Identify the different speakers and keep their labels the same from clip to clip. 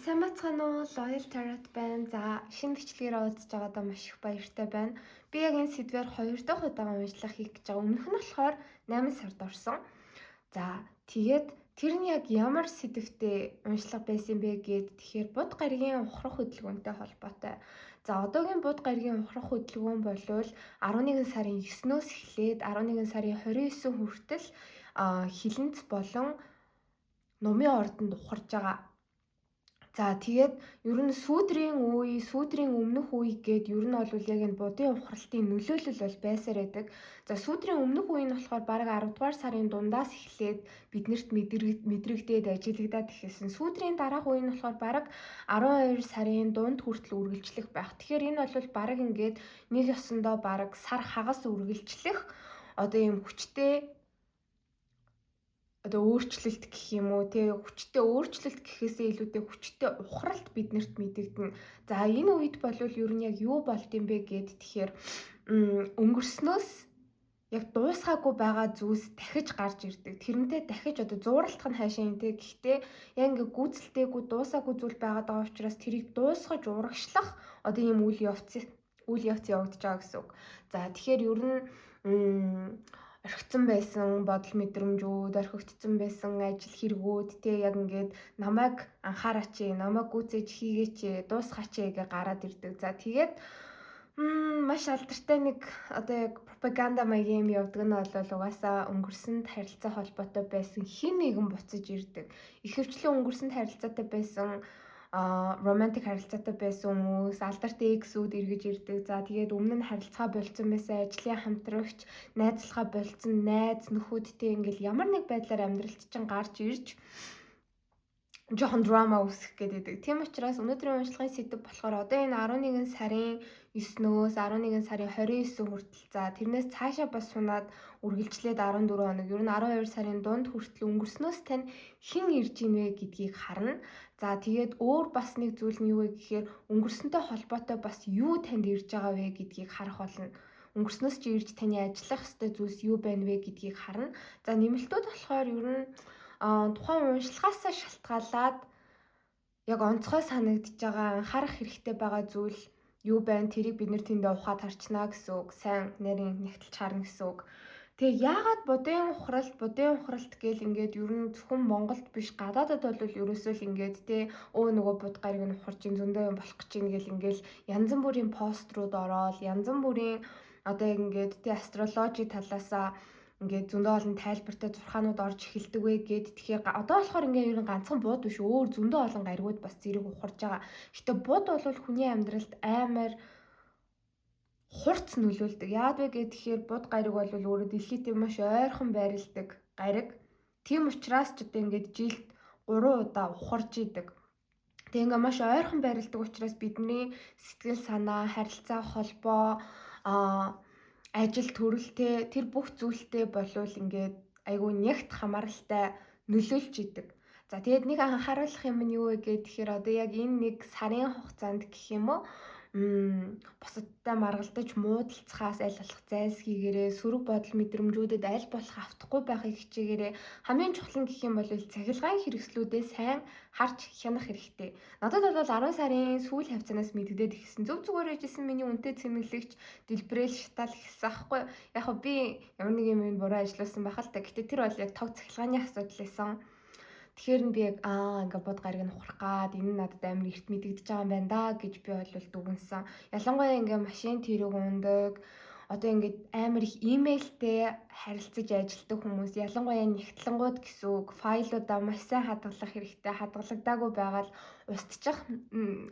Speaker 1: Сайн байцгаана уу? Loyal Tarot байна. За, шинэ бичлэгээр уулзж байгаадаа маш их баяртай байна. Би яг энэ сэдвээр хоёр дахь удаага уншлах хийх гэж байгаа. Өмнөх нь болохоор 8 сард орсон. За, тэгээд тэр нь яг ямар сэдвтэй уншлага байсан бэ гээд тэгэхээр буд гаригийн ухрах хөдөлгөөнтэй холбоотой. За, одоогийн буд гаригийн ухрах хөдөлгөөн болвол 11 сарын 9-өөс эхлээд 11 сарын 29 хүртэл хилэнц болон нумын ордонд ухарж байгаа. За, тэгээд ер нь сүүдрийн үе, сүүдрийн өмнөх үе гээд ер нь бол яг энэ будын ухралтын нөлөөлөл бол байсаар байдаг. За, сүүдрийн өмнөх үе нь болохоор бараг 10 дугаар сарын дундаас эхлээд биднэрт мэдрэгдээд ажиглагдаад эхэлсэн. Сүүдрийн дараах үе нь болохоор бараг 12 сарын дунд хүртэл үргэлжлэх байх. Тэгэхээр энэ бол бараг ингээд нэг ёсондоо бараг сар хагас үргэлжлэх одоо ийм хүчтэй одоо өөрчлөлт гэх юм уу, те, хүчтэй өөрчлөлт гэхээсээ илүүтэй хүчтэй ухралт биднэрт мэдэгдэнэ. За, энэ үед болвол ер нь яг юу болд юм бэ гээд тэгэхээр өнгөрснөөс яг дуусгаагүй байгаа зүйлс дахиж гарч ирдэг. Тэрнтэй дахиж одоо зууралтах нь хайшаа юм, те. Гэхдээ яг ингээ гүйцэлдээгүй, дуусаагүй зүйл байгаад байгаа учраас тэрийг дуусгаж урагшлах одоо ийм үйл явц явагдаж байгаа гэсэн үг. За, тэгэхээр ер нь орхицсон байсан бодол мэдрэмжүүд, орхигдсон байсан ажил хэрэгүүд, те, яг ингээд намайг анхаараач, намайг гүйцээж хийгээч, дуусгаач гэж гараад ирдэг. За, тэгээд маш алдартай нэг одоо яг пропаганда маягийн юм явдаг нь бол угаасаа өнгөрсөнд харилцаа холбоотой байсан хэн нэгэн буцаж ирдэг. Ихэвчлэн өнгөрсөнд харилцаатай байсан, романтик харилцаатай байсан хүмүүс, алдартай ex үүд эргэж ирдэг. За, тэгээд өмнө нь харилцаа болцсон байсан ажлын хамтрагч, найзлахаа болцсон найз нөхөдтэй ингээл ямар нэг байдлаар амьдралд чинь гарч ирж жоохон драма үүсгэх гээд байдаг. Тийм учраас өнөөдрийн уншлагын сэдэв болохоор одоо энэ 11 сарын 9-өөс 11 сарын 29 хүртэл, за, тэрнээс цаашаа бас сунаад үргэлжлээд 14 хоног, ер нь 12 сарын дунд хүртэл өнгөрснөөс тань хэн ирж ийн вэ гэдгийг харна. За, тэгээд өөр бас нэг зүйл нь юу вэ гэхээр өнгөрсөнтэй холбоотой бас юу танд ирж байгаа вэ гэдгийг харах болно. Өнгөрснөөс чи ирж таны ажиллах ёстой зүйлс юу байна вэ гэдгийг харна. За, нэмэлтүүд болохоор ер нь тухайн уншлагаасаа шалтгаалаад яг онцгой санагдаж байгаа, анхаарах хэрэгтэй байгаа зүйл юу байна, тэрийг бид нэр тэндээ ухаад харчнаа гэсэн үг. Сайн нарийн нягтлж харна гэсэн үг. Тэгээ яагаад будын ухралт гэл ингээд ер нь зөвхөн Монголд биш, гадаадад бол ерөөсөө л ингээд, те, өө нөгөө буд гариг нь ухарч ин зөндөө юм болох гэж ин гэл ингээл янз бүрийн пострууд ороод, янз бүрийн одоо яг ингээд, те, астрологи талаасаа ингээд зөндөө олон тайлбартай зурхаанууд орж эхэлдэг вэ гэд. Тэгэхээр одоо болохоор ингээд ер нь ганцхан бууд биш, өөр зөндөө олон гаригууд бас зэрэг ухарж байгаа. Гэтэ буд бол хүний амьдралд амар хурц нөлөөлдөг. Яагаад вэ гэхээр буд гариг бол өөрөө дэлхийд маш ойрхон байрладаг гариг. Тийм учраас ч одоо ингээд жилд 3 удаа ухарж идэг. Тэгээ ингээ маш ойрхон байрладаг учраас бидний сэтгэл санаа, харилцаа, холбоо, ажил төрөлтэй тэр бүх зүйлтэй болвол ингээд айгүй нягт хамааралтай нөлөөлж идэг. За, тэгээд нэг анхааруулах юм нь юу вэ гэхээр одоо яг энэ нэг сарын хугацаанд гэх юм уу, бусадтай маргалдаж муудалцахаас аль болох зайлсхийгээрээ, сөрөг бодол мэдрэмжүүдэд аль болох автахгүй байхыг хичээгээрээ. Хамгийн чухал нь гэх юм бол цахилгаан хэрэгслүүдээ сайн харж хянах хэрэгтэй. Надад бол 10 сарын сүүл хавцаанаас мэдэгдээд эхэлсэн. Зөв зүгээр ээжсэн миний үнэтэй цэмэглэгч дэлбэрэл шатаал эхэлсэн аахгүй. Яг хөө би ямар нэг юм буруу ажиллуулсан байх л та. Гэтэ тэр бол яг тог цахилгааны асуудал байсан. Тэгэхээр нь би яг ингээ буд гариг нь ухрах гад энэ надад амар эрт мэдэгдэж байгаа юм байна да гэж би бол дүгнсэн. Ялангуяа ингээ машин тэрэг ундаг, одоо ингээд амар их имэйлтэй харилцаж ажилладаг хүмүүс, ялангуяа нягтлангууд гэсэн үг, файлуудаа маш сайн хадгалах хэрэгтэй. Хадгалагдаагүй байгаад устчих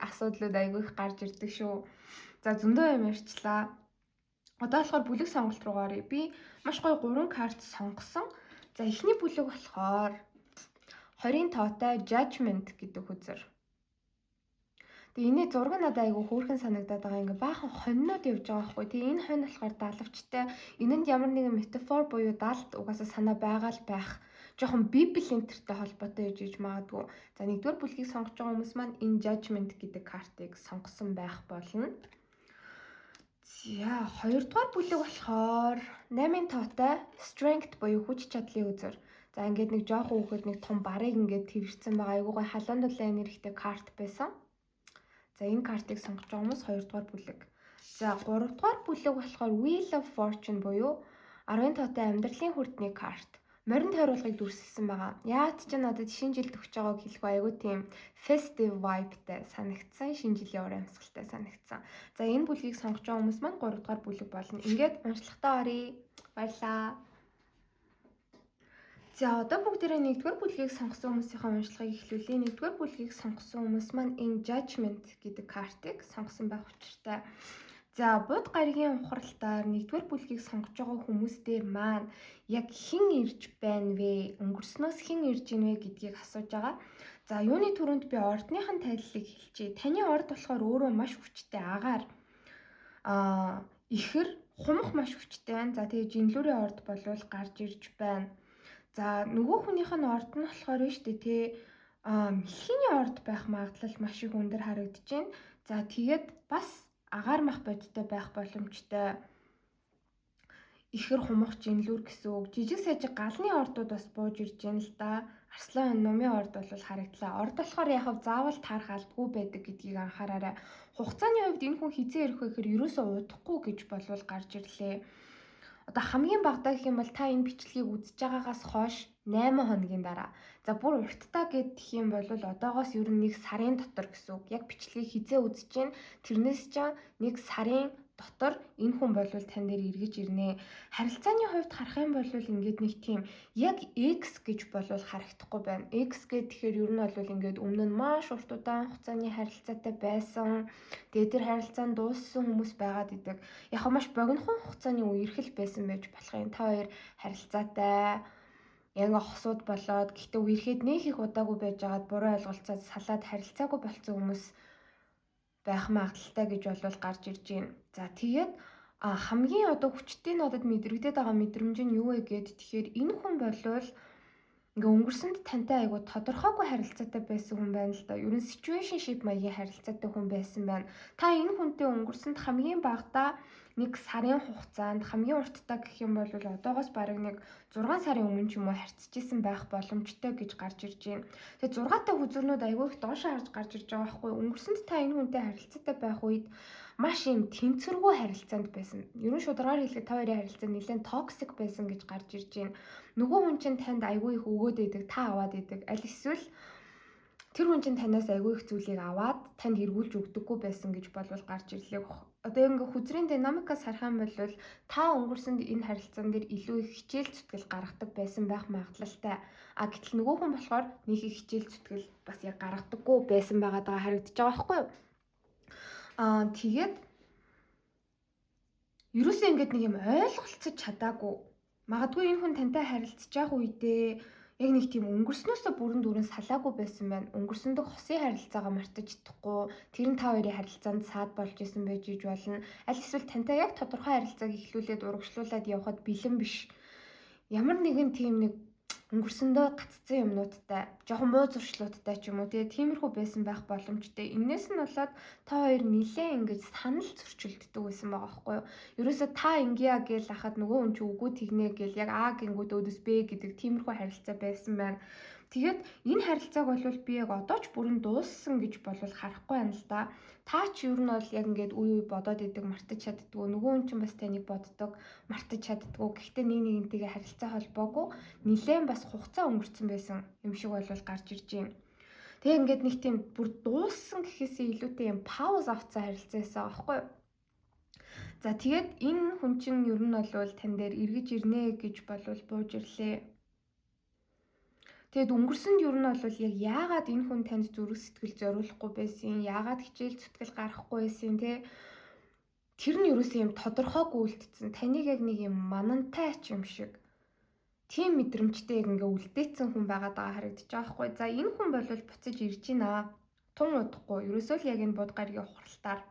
Speaker 1: асуудлууд айгүй их гарч ирдэг шүү. За, зөндөө юм ярьчлаа. Одоо болохоор бүлэг сонголт руу оръё. Би маш гоё гурван карт сонгосон. За, эхний бүлэг болохоор 20-ын тоотой Judgment гэдэг хөзөр. Тэгээ энэний зураг надад айгүй хөөрхөн санагдаад байгаа. Ингээ баахан хонинууд явж байгаа байхгүй. Тэгээ энэ хонь болохоор далавчтай. Энэнд ямар нэгэн метафор буюу далд угаасаа санаа байгаа л байх. Жоохон библи энтертэй холбоотой гэж иж магадгүй. За, нэгдүгээр бүлгийг сонгож байгаа хүмүүс маань энэ Judgment гэдэг картыг сонгосон байх болно. За, хоёрдугаар бүлэг болохоор 8-ын тоотой Strength буюу хүч чадлын хөзөр. За, ингээд нэг жоохон хүүхэд нэг том барыг ингээд тэрвэрсэн байгаа. Айгуу гоё халуун дулаан энергитэй карт байсан. За, энэ картыг сонгож байгаа хүмүүс 2 дугаар бүлэг. За, 3 дугаар бүлэг болохоор Wheel of Fortune буюу 10 тоотой амьдралын хүрдний карт. Морин тойруулгыг дүрсэлсэн байгаа. Яагаад ч надад шинэ жилд өгч байгааг хэлэх айгуу тийм festive vibe-тай санагдсан, шинэ жилийн уур амьсгалтай санагдсан. За, энэ бүлгийг сонгож байгаа хүмүүс маань 3 дугаар бүлэг болно. Ингээд уншлагатаа оръё. Баярлаа. За, одоо бүгдээрээ нэгдүгээр бүлгийг сонгосон хүмүүсийнхээ уншлагыг эхлүүлье. Нэгдүгээр бүлгийг сонгосон хүмүүс маань энэ Judgment гэдэг картыг сонгосон байх учиртай. За, Буд гаригийн ухралтаар нэгдүгээр бүлгийг сонгож байгаа хүмүүс дээр маань яг хэн ирж байна вэ? Өнгөрснөөс хэн ирж байна вэ гэдгийг асууж байгаа. За, юуны түрүүнд би ордных нь тайллыг хэлчихье. Таны орд болохоор өөрөө маш хүчтэй агаар ихэр хумх маш хүчтэй байна. За, тэгээ жинлүүрийн орд болвол гарч ирж байна. За, нөгөө хүнийх нь орд нь болохоор нь шүү дээ, тий, мэлхийн орд байх магадлал маш их өндөр харагдаж байна. За, тэгээд бас агаар мах бодтой байх боломжтой. Ихэр, хумх, жинлүүр гэсэн үг. Жижиг сажиг галны ордууд бас бууж ирж байна л да. Арслан, нумын орд бол харагдлаа. Орд болохоор яг заавал таарах албагүй байдаг гэдгийг анхаараарай. Хугацааны хувьд энэ хүн хэзээ ирэх вэ гэхээр ерөөсөө удахгүй гэж болвол гарч ирлээ. Одоо хамгийн багадаа гэх юм бол та энэ бичлэгийг үзэж байгаагаас хойш 8 хоногийн дараа. За, бүр урттаа гэх юм бол одоогоос ер нь нэг сарын дотор гэсэн үг. Яг бичлэгийг хэзээ үзэж чинь тэрнээс чинь нэг сарын дотор энэ хүн болвол тань дээр эргэж ирнэ. Харилцааны хувьд харах юм бол ингээд нэг тийм яг ex гэж болвол харагдахгүй байна. Ex гэхээр ер нь бол ингээд өмнө нь маш урт удаан хугацааны харилцаатай байсан. Тэгээд тэр харилцаанд дууссан хүмүүс байгаад идэг. Яг маш богинохон хугацааны үерхэл байсан байж болох юм. Та хоёр харилцаатай яг ингээ хосууд болоод, гэхдээ үерхэд нэг их удаагүй байж байгаад буруу ойлголцоод салаад харилцаагүй болцсон хүмүүс байх магадлалтай гэж болвол гарч ирж байна. За, тэгээд хамгийн одоо хүчтэй надад мэдрэгдээд байгаа мэдрэмж нь юу вэ гээд тэгэхээр энэ хүн болвол ингээ өнгөрсөнд тантай айгу тодорхойгүй харилцаатай байсан хүн байна л да. Ер нь situationship маягийн харилцаатай хүн байсан байна. Та энэ хүнтэй өнгөрсөнд хамгийн багадаа нэг сарын хугацаанд, хамгийн урттаа гэх юм бол одоогоос бараг нэг 6 сарын өмнө ч юм уу харьцажсэн байх боломжтой гэж гарч ирж байна. Тэгээ 6-тай хүзүүрнүүд айгүй их доошоо харж гарч ирж байгаа байхгүй. Өнгөрсөнд та энэ хүнтэй харилцаатай байх үед маш юм тэнцвэргүй харилцаанд байсан. Ер нь шударгаар хэлэхэд та хоёрын харилцаа нэлээд toxic байсан гэж гарч ирж байна. Нөгөө хүн чинь танд айгүй их өгөөд идэг, та аваад идэг. Аль эсвэл тэр хүн чинь танаас айгүй их зүйлийг аваад танд эргүүлж өгдөггүй байсан гэж болвол гарч ирлээ. Одоо ингээ хүзрийн динамикаас харах юм бол та өнгөрсөнд энэ харилцаан дээр илүү их хичээл зүтгэл гаргадаг байсан байх магадлалтай. А гэтэл нөгөө хүн болохоор нэг их хичээл зүтгэл бас яг гаргадаггүй байсан байгаа даа харагдаж байгаа байхгүй юу? Аа, тэгээд ерөөсөө ингээд нэг юм ойлголцож чадаагүй. Магадгүй энэ хүн тантай харилцаж байгаа үедээ яг нэг тийм өнгөрснөөсөө бүрэн дүүрэн салаагүй байсан байна. Өнгөрсөн дэх хосын харилцаагаа мартаж чадахгүй. Тэр нь та хоёрын харилцаанд саад болж исэн байж иж болно. Аль эсвэл тантай яг тодорхой харилцааг эхлүүлээд урагшлуулад явхад бэлэн биш. Ямар нэгэн тийм нэг өнгөрсөндөө гаццсан юмнуудтай, жоохон муу зуршлуудтай ч юм уу, тэгээ тиймэрхүү байсан байх боломжтой. Энээс нь болоод та хоёр нилээн ингэж санал зөрчилддөг байсан байгаа байхгүй юу? Ерөөсө та ингэя гээл ахад нөгөө хүн чи үгүй, тэгнэ гээл яг А гингүүд өөдөөс Б гэдэг тиймэрхүү харилцаа байсан байна. Тэгээд энэ харилцааг бол би яг одоо ч бүрэн дууссан гэж болвол харахгүй байна л да. Та ч ер нь бол яг ингээд үе үе бодоод идэг, мартаж чаддгүй. Нөгөө хүн чинь бас таныг боддог, мартаж чаддгүй. Гэхдээ нэг нэгнтэйгээ харилцаа холбоогүй нилээн бас хугацаа өнгөрцөн байсан юм шиг бол гарч ирж байна. Тэгээ ингээд нэг тийм бүр дууссан гэхээсээ илүүтэй юм pause авцсан харилцаа байсан аахгүй юу? За, тэгээд энэ хүн чинь ер нь бол тань дээр эргэж ирнэ гэж болвол бууж ирлээ. Тэгээд өнгөрсөнд ер нь бол яг яагаад энэ хүн танд зүрх сэтгэл зориулахгүй байсан, яагаад хичээл зүтгэл гаргахгүй байсан, те, тэр нь ерөөсөө юм тодорхойгүй үлдсэн. Таныг яг нэг юм манантай ч юм шиг тийм мэдрэмжтэй яг ингээ үлдээсэн хүн байгаад байгаа харагдаж байгаа байхгүй. За, энэ хүн бол буцаж ирж байна. Тун удахгүй. Ерөөсөө л яг энэ Буд гаригийн ухралтаар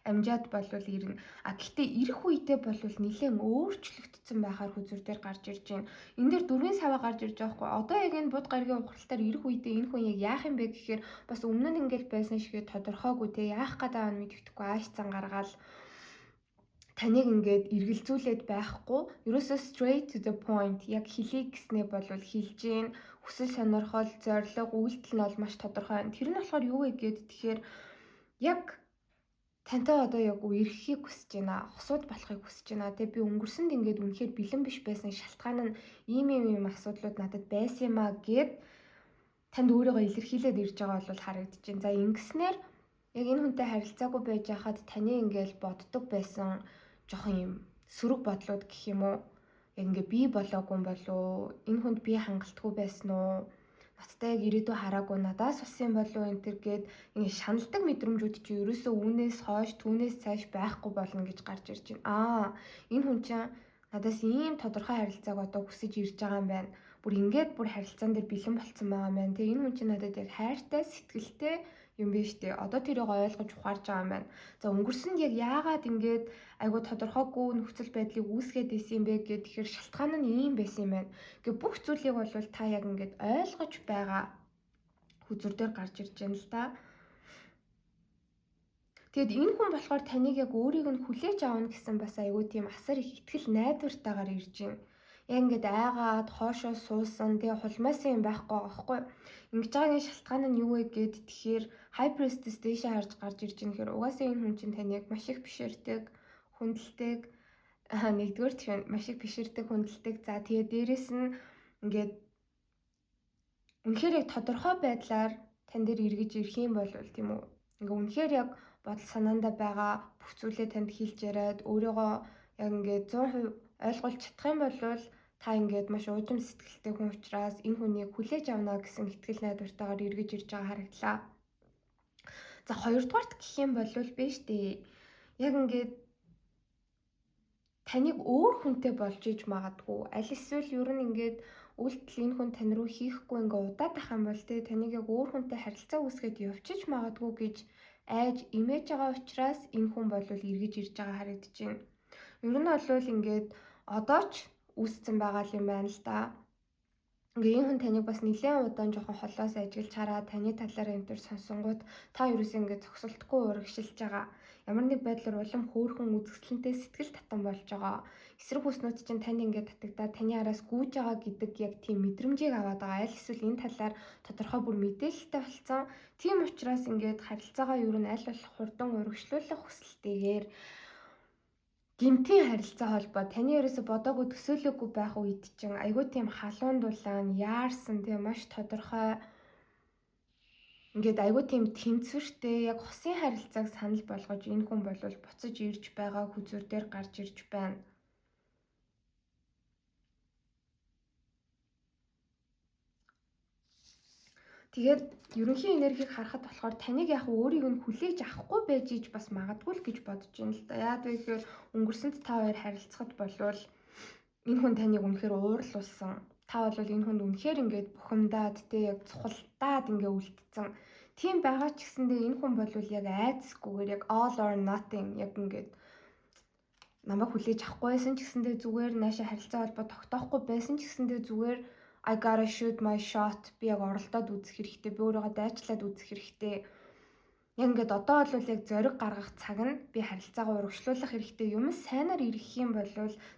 Speaker 1: амжаад болвол ирнэ. А гэхдээ ирэх үедээ болвол нэлээд өөрчлөгдсөн байхаар хүзүр дээр гарч ирж байна. Энэ дээр дөрвийн саваа гарч ирж байгаа хгүй. Одоо яг энэ Буд гаригийн ухралтаар ирэх үедээ энэ хүн яг яах юм бэ гэхээр бас өмнө нь ингээл байсан шигээ тодорхойгүй, те, яах гэдэг нь мэддэхгүй, ааш зан гаргаал. Таныг ингээд эргэлзүүлээд байхгүй, ерөөсөө straight to the point, яг хэлье гэснээ болвол хэлж гин, хүсэл сонирхол, зорилго, үйлдэл нь бол маш тодорхой байна. Тэр нь болохоор юу вэ гээд тэгэхээр яг тантай одоо яг үерхэхийг хүсэж байна. Хосууд болохыг хүсэж байна. Тэгээ би өнгөрсөнд ингээд үнэхээр бэлэн биш байсан шалтгаан нь ийм ийм ийм асуудлууд надад байсан юм а гэд танд өөрийгөө илэрхийлээд ирж байгаа бол харагдаж байна. За, ингэснээр яг энэ хүнтэй харилцаагүй байж байхад таны ингээл боддог байсан жоохон юм сөрөг бодлууд гэх юм уу? Яг ингээ би болоогүй юм болов? Энэ хүнд би хангалтгүй байсан уу? Надтай яг ирээдүй хараагүй, надаас болсон юм болов энэ төр гээд ингээ шаналдаг мэдрэмжүүд чи ерөөсөө үүнээс хойш, түүнээс цааш байхгүй болно гэж гарч ирж байна. Аа, энэ хүн чинь надаас ийм тодорхой харилцааг одоо хүсэж ирж байгаа юм байна. Бүр ингээд бүр харилцаан дээр бэлэн болцсон байгаа юм байна. Тэгээ энэ хүн чинь надад яг хайртай, сэтгэлтэй юм биш үү? Одоо тэрийг ойлгож ухаарж байгаа юм байна. За, өнгөрсөнд яг яагаад ингээд айгу тодорхойгүй нөхцөл байдлыг үүсгээд исэн юм бэ гэхээр тэгэхээр шалтгаан нь ийм байсан юм байна. Гэ бүх зүйлийг бол та яг ингээд ойлгож байгаа хөзөр дээр гарч ирж байна л да. Тэгэд энэ хүн болохоор таныг яг өөрийг нь хүлээж авна гэсэн бас айгу тийм асар их итгэл найдвартайгаар ирж байна. Яг ингээд айгаад хоошоо суусан, тэгээ хулмайсан юм байхгүй байгаа байхгүй. Ингэж байгаагийн шалтгаан нь юу вэ гэд тэгэхээр High Priestess дээшээ харж гарч ирж байгаа нэхэр угаасаа энэ хүн чинь таныг маш их биширдэг, хүндэлдэг. Нэгдүгээр тэгэхээр маш их биширдэг, хүндэлдэг. За, тэгээ дээрэс нь ингээд үнэхээр яг тодорхой байдлаар тань дээр эргэж ирэх юм бол, тийм үү? Ингээ үнэхээр яг бодол санаандаа байгаа бүх зүйлээ танд хэлж яриад өөрийгөө яг ингээд 100% ойлгуулж чадах юм бол та ингээд маш уужим сэтгэлтэй хүн учраас энэ хүнийг хүлээж авна гэсэн итгэл найдвартайгаар эргэж ирж байгаа харагдлаа. За, хоёрдугаарт гэх юм бол биш дээ. Яг ингээд таныг өөр хүнтэй болж иж магадгүй. Аль эсвэл ер нь ингээд үйлдэл энэ хүн тань руу хийхгүй ингээ удаад ах юм бол те таныг яг өөр хүнтэй харилцаа үүсгээд явчиж магадгүй гэж айж имэж байгаа учраас энэ хүн бол эргэж ирж байгаа харагдаж байна. Ер нь бол ингээд одоо ч үүссэн байгаа юм байна л да. Ингээ энэ хүн таныг бас нэлээд удаан жоохон холоос ажиглаж хараад, таны талаар энэ төр сонсонгууд та ерөөсөө ингээ зогсолтгүй урагшилж байгаа. Ямар нэг байдлаар улам хөөрхөн үзэсгэлэнтэй сэтгэл татан болж байгаа. Эсрэг хүснүүд чинь танд ингээ татагдаад таны араас гүйж байгаа гэдэг яг тийм мэдрэмжийг аваад байгаа. Аль эсвэл энэ талаар тодорхой бүр мэдээлэлтэй болсон. Тийм учраас ингээд харилцаагаа ер нь аль болох хурдан урагшлуулах хүсэлтэйгээр гэмтийн харилцаа холбоо таны ерөөсө бодоогүй, төсөөлөөгүй байх үед чинь айгүй тийм халуун дулаан яарсан, тийм маш тодорхой, ингээд айгүй тийм тэнцвэртэй яг хосын харилцааг санал болгож энэ хүн бол буцаж ирж байгаа хөзөр дээр гарч ирж байна. Тэгээд ерөнхий энергийг харахад болохоор таныг яг өөрийг нь хүлээж авахгүй байж иж бас магадгүй л гэж бодож байна л да. Яагаад вэ гэхээр өнгөрсөнд та хоёр харилцахад болвол энэ хүн таныг үнэхээр уурлуулсан. Та бол энэ хүнд үнэхээр ингээд бухимдаад те яг цухалдаад ингээ үлдсэн. Тийм байгаа ч гэсэндээ энэ хүн бол яг айдасгүйгээр яг all or nothing, яг ингээд намайг хүлээж авахгүй байсан ч гэсэндээ зүгээр, наашаа харилцаа холбоо тогтоохгүй байсан ч гэсэндээ зүгээр, I gotta shoot my shot, би яг оролдоод үзэх хэрэгтэй, би өөрийгөө дайчлаад үзэх хэрэгтэй. Яг ингээд одоо бол яг зориг гаргах цаг нь, би харилцаагаа урагшлуулах хэрэгтэй. Юм сайнаар ирэх юм бол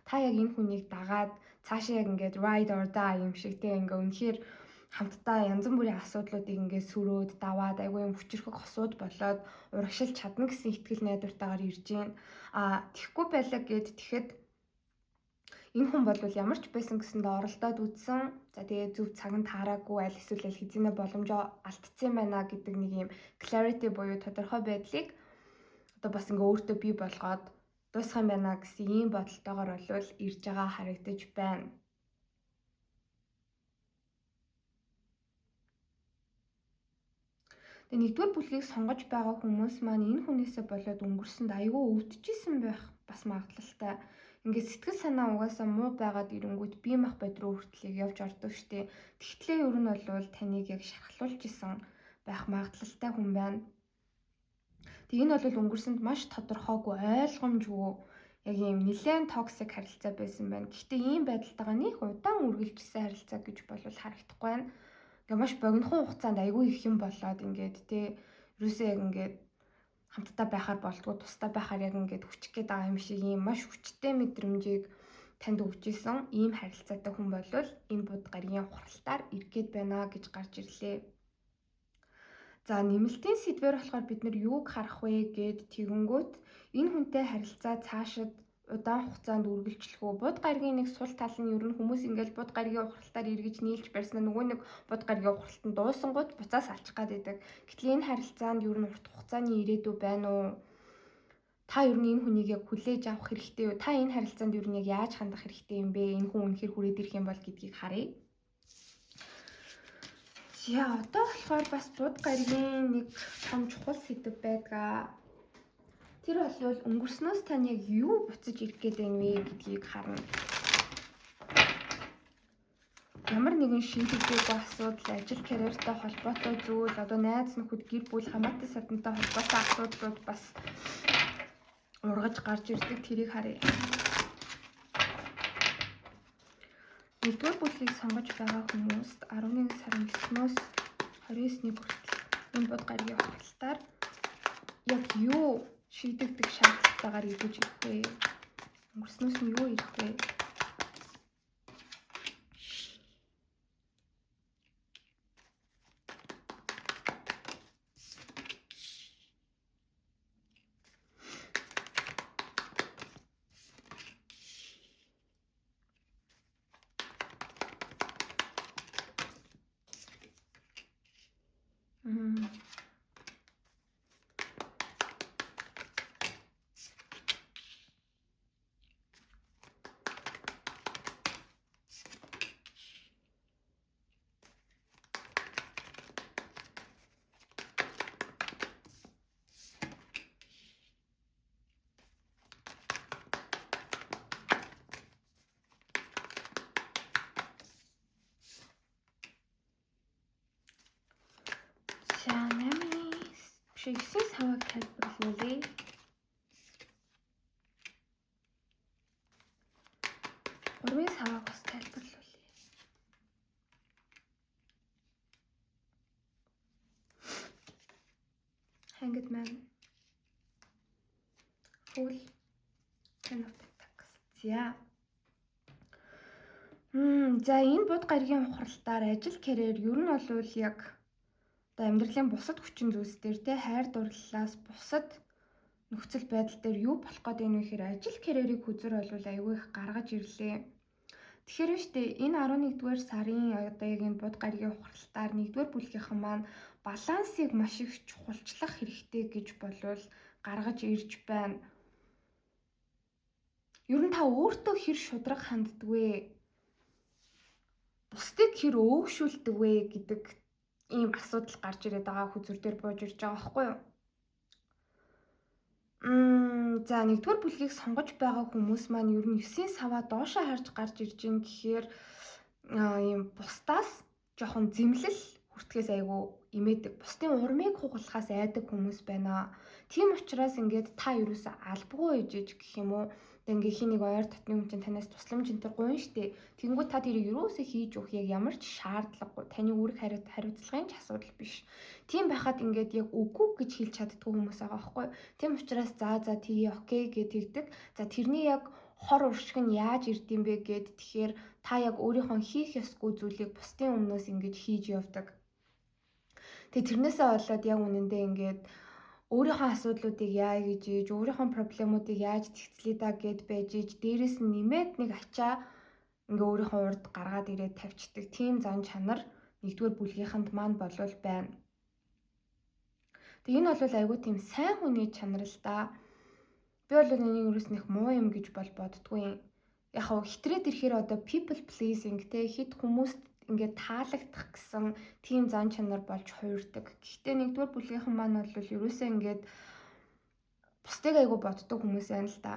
Speaker 1: та яг энэ хүнийг дагаад цаашаа яг ингээд ride or die юм шиг те ингээ үнэхээр хамтдаа янз бүрийн асуудлуудыг ингээд сөрөөд даваад айгүй юм хүчрхэг хосууд болоод урагшилж чадна гэсэн итгэл найдвартайгаар ирж байна. А тэгэхгүй байлаа гэд тэгэхэд энэ хүн бол ямар ч байсан гэсэндээ оролдоод үзсэн. За, тэгээ зөв цаг нь таараагүй, аль эсвэл аль хэзээ боломжоо алдсан байна гэдэг нэг юм clarity буюу тодорхой байдлыг одоо бас ингээ өөртөө бий болгоод дуусах юм байна гэсэн ийм бодолтойгоор бол ирж байгаа харагдаж байна. Тэгээ нэгдүгээр бүлгийг сонгож байгаа хүмүүс маань энэ хүнээсээ болоод өнгөрсөнд айгүй өвдөжсэн байх бас магадлалтай. Ингээд сэтгэл санаа угаасаа муу байгаад ирэнгүүт бие мах бод руу хүртэл явж ордог штэ. Тэгтлээ ер нь бол таныг яг шархлуулж исэн байх магадлалтай хүн байна. Тэгээ энэ бол өнгөрсөнд маш тодорхойгүй, ойлгомжгүй, яг ийм нэлээд toxic харилцаа байсан байна. Гэхдээ ийм байдалтайгаа нэг удаан үргэлжилсэн харилцаа гэж болвол харагдахгүй байна. Ингээ маш богинохон хугацаанд айгүй их юм болоод ингээд те ерөөсөө яг ингээд хамтдаа байхаар болдгоо, тусдаа байхаар яг ингээд хүчих гээд байгаа юм шиг ийм маш хүчтэй мэдрэмжийг танд өгч исэн ийм харилцаатай хүн болвол энэ буд гаригийн ухралтаар ирэх гээд байна гэж гарч ирлээ. За нэмэлтийн сэдвэр болохоор бид нар юуг харах вэ гэд тэгэнгүүт энэ хүнтэй харилцаа цаашид удаан хугацаанд үргэлжлэх үү? Буд гаригийн нэг сул тал нь ер нь хүмүүс ингээл буд гаригийн ухралтаар эргэж нийлж барьснаа нөгөө нэг буд гаригийн ухралт нь дуусангууд буцаас алчих гад байдаг. Гэтэл энэ харилцаанд ер нь урт хугацааны ирээдүй байна уу? Та ер нь энэ хүнийг яг хүлээж авах хэрэгтэй юу? Та энэ харилцаанд ер нь яг яаж хандах хэрэгтэй юм бэ? Энэ хүн үнэхээр хүрээд ирэх юм бол гэдгийг харъя. За одоо болохоор бас буд гаригийн нэг том чухал сэдэв байдаг. Тэр бол өнгөрснөөс тань яг юу буцаж ирэх гээд байна вэ гэдгийг харна. Ямар нэгэн шийдэгдээгүй асуудал, ажил карьертай холбоотой зүйл, одоо найз нөхөд, гэр бүл, хамаатай садантай холбоотой асуудлууд бас ургаж гарч ирдэг. Тэрийг харъя. Нэгдүгээр бүлгийг сонгож байгаа хүмүүст 11 сарын 9-өөс 29-ний хүртэл энэ буд гаригийн ухралтаар яг юу шийдэгдэх шаардлагатайгаар эргэж ирэх вэ? Өнгөрснөөс нь юу ирэх вэ? За 8 биш 9 савыг тайлбарлуулъя. 3 савыг бас тайлбарлуулъя. Hanged Man. Fool. Ten of Pentacles. За. За энэ буд гаригийн ухралтаар ажил карьер ер нь бол яг одоо амьдралын бусад хүчин зүйлс дээр те хайр дурлалаас бусад нөхцөл байдал дээр юу болох гээд байна вэ гэхээр ажил карьерийг хүзэр болвол аюу их гаргаж ирлээ. Тэгэхээр штэ энэ 11-р сарын одоо яг энэ буд гаригийн ухралтаар 1-р бүлгийнхэн маань балансыг маш их чухалчлах хэрэгтэй гэж болвол гаргаж ирж байна. Ер нь та өөртөө хэр шудраг ханддаг вэ? Бусдыг хэр өөгшүүлдэг вэ гэдэг ийм асуудал гарч ирээд байгаа хүзүр дээр бууж ирж байгаа байхгүй юу? За нэгдүгээр бүлгийг сонгож байгаа хүмүүс маань ер нь 9-ийн саваа доошоо харж гарч ирж гин гэхээр ийм бусдаас жоохон зэмлэл хүртгэхээс айгүй имээдэг. Бусдын урмыг хугалахаас айдаг хүмүүс байна. Тийм учраас ингээд та ерөөсөө албагүй ээжэж гэх юм уу? Одоо ингээ хин нэг ойр дотны хүн чинь танаас тусламж энэ төр гуйна штэ. Тэгэнгүүт та тэрийг ерөөсөө хийж өгөх яг ямар ч шаардлагагүй. Таны үүрэг хариуцлагын ч асуудал биш. Тийм байхад ингээд яг үгүй гэж хэлж чаддгүй хүмүүс байгаа байхгүй. Тийм учраас за тий окей гэж тэгдэг. За тэрний яг хор уршиг нь яаж ирд юм бэ гэд тэгэхээр та яг өөрийнхөө хийх ёсгүй зүйлийг бусдын өмнөөс ингэж хийж явдаг. Тэгээ тэрнээсээ болоод яг үнэндээ ингээд өөрийнхөө асуудлуудыг яа гэж ийж, өөрийнхөө проблемуудыг яаж зэгцлээ да гэд байж ийж, дээрэс нь нэмээд нэг ачаа ингээ өөрийнхөө урд гаргаад ирээд тавьчихдаг. Тийм зан чанар нэгдүгээр бүлгийнхэнд маань болвол байна. Тэгээ энэ бол айгүй тийм сайн хүний чанар л да. Би бол энийг ерөөс нэх муу юм гэж бол боддгүй. Яг хав хитрээд ирэхээр одоо people pleasing те хит хүмүүст ингээд таалагдах гэсэн тийм зан чанар болж хувирдаг. Гэхдээ нэгдүгээр бүлгийнхэн маань бол ерөөсөө ингээд бусдыг айгүй боддог хүмүүс байна л да.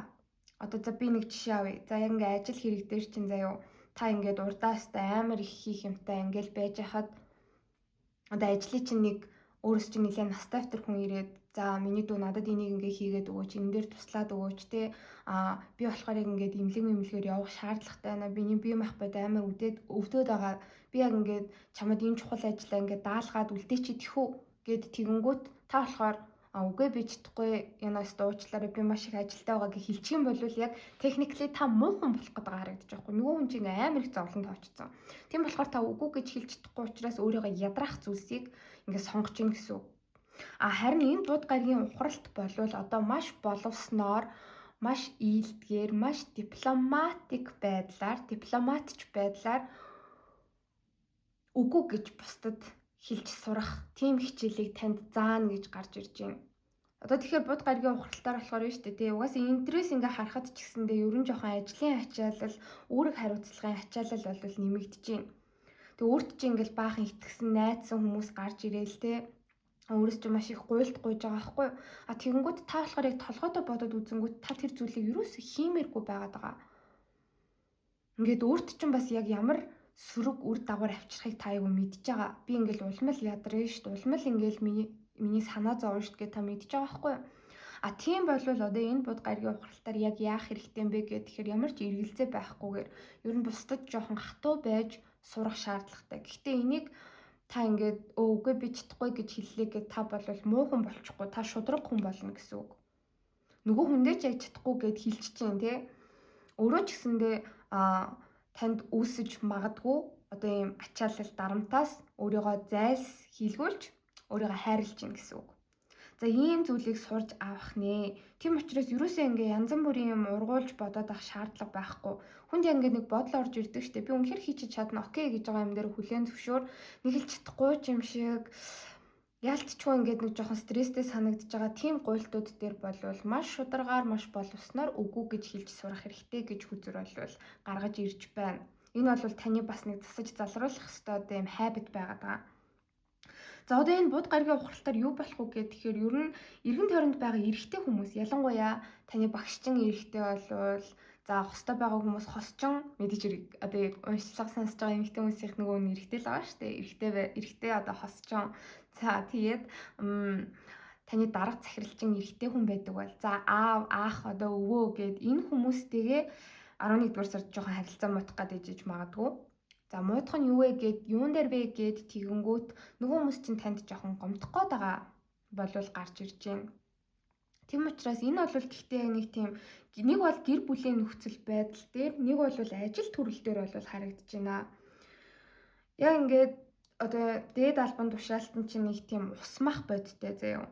Speaker 1: Одоо за би нэг жишээ авъя. За яг ингээд ажил хэрэг дээр чинь заяо та ингээд урдаастай амар их хийх юмтай ингээд байж хахад одоо ажлын чинь нэг өөрөөс чинь нэлээд настай автор хүн ирээд за миний дүү надад энийг ингээ хийгээд өгөөч, энэ дээр туслаад өгөөч те. А би болохоор яг ингээд имлэг мэмлэгээр явах шаардлагатай байна. Биний бие махбод амар үдээд өвдөд байгаа. Би яг ингээд чамд энэ чухал ажлаа ингээд даалгаад үлдээчихэд тэхүү гэд тэгэнгүүт та болохоор А үгүй би чадахгүй янаас дуучлаарай би маш их ажилтай байгаа гэж хэлчих юм бол яг technically та муу хүн болох гэдэг харагдаж байгаа хгүй. Нөгөө хүн чинь амар их зовлон тоочсон. Тийм болохоор та үгүй гэж хэлж чадахгүй учраас өөрийгөө ядраах зүйлсийг ингээд сонгож ийн гэсэн үг. А харин энэ буд гарагийн ухралт болвол одоо маш боловсноор, маш ийЛдгээр, маш дипломатик байдлаар, дипломатч байдлаар үгүй гэж бусдад хэлж сурах тийм хичээлийг танд заана гэж гарч ирж байна. Одоо тэгэхээр буд гарагийн ухралтаар болохоор нь шүү дээ. Тий, угаасаа энтрээс ингээ харахад ч гэсэндээ ерөн жоохон ажлын ачаалал, үүрэг хариуцлагын ачаалал бол нэмэгдэж байна. Тэг өөрт чинь ингээл баахан итгэсэн, найдсан хүмүүс гарч ирээл те. Өөрөөс чинь маш их гуйлт гуйж байгаа байхгүй юу? А тэгэнгүүт та болохоор яг толгойдоо бодоод үзэнгүүт та тэр зүйлийг юусоо хиймээргүй байгаад байгаа. Ингээд өөрт чинь бас яг ямар сөрөг үр дагавар авчрахыг та айгу мэдж байгаа. Би ингээл улмал ядарна шүү дээ. Улмал ингээл миний санаа зовно шүү дээ та мэдж байгаа байхгүй юу? А тийм болвол одоо энэ буд гарагийн ухралтаар яг яах хэрэгтэй юм бэ гэхээр ямар ч эргэлзээ байхгүйгээр ер нь бусдад жоохон хатуу байж сурах шаардлагатай. Гэхдээ энийг та ингээд үгүй би чадахгүй гэж хэллээ гэд та болвол муу хүн болчихгүй, та шудраг хүн болно гэсэн үг. Нөгөө хүндээ ч яг чадахгүй гэд хэлчих чинь тий. Өөрөө ч гэсэндээ танд үүсэж магадгүй одоо ийм ачаалал дарамтаас өөрийгөө зайлс хийлгүүлж өөрийгөө хайрлаж гин гэсэн үг. За ийм зүйлийг сурж авах нэ. Тийм учраас ерөөсөө ингээ янз бүрийн юм ургуулж бодоод авах шаардлага байхгүй. Хүнд яг ингээ нэг бодол орж ирдэг штэ. Би үнэхэр хийчих чадна. Окей гэж байгаа юм дээр хүлээн зөвшөөр нэг л чадахгүй ч юм шиг яалтчгүй ингээд нэг жоохон стресстэй санагдаж байгаа тийм гуйлтууд дээр болвол маш шударгаар, маш боловсноор үгүй гэж хэлж сурах хэрэгтэй гэж хүзэр болвол гаргаж ирж байна. Энэ бол таны бас нэг засаж залруулах ёстой одоо юм habit байгаад байгаа. За одоо энэ буд гарагийн ухралтаар юу болох вэ гэхээр ер нь эргэн тойронд байгаа эрэгтэй хүмүүс ялангуяа таны багшчин эрэгтэй болвол за хостой байгаа хүмүүс хосчин мэдээж хэрэг одоо яг уншлага сонсож байгаа эмэгтэй хүмүүсийнх нөгөө нь эрэгтэй л байгаа шүү дээ. Эрэгтэй одоо хосчин. За тэгээд таны дарга захиралчин эрэгтэй хүн байдаг бол за аав, аах одоо өвөө гэд энэ хүмүүстэйгээ 11 дугаар сард жоохон харилцаа муутах гээд ижиж магадгүй. За муудах нь юу вэ гэд юун дээр вэ гэд тэгэнгүүт нөгөө хүмүүс чинь танд жоохон гомдох гээд байгаа болвол гарч ирж байна. Тийм учраас энэ бол гэхдээ яг нэг тийм нэг бол гэр бүлийн нөхцөл байдал дээр, нэг бол ажил төрөл дээр бол харагдаж байна. Яг ингээд одоо дээд албан тушаалтан чинь нэг тийм усмах бодтой заяа.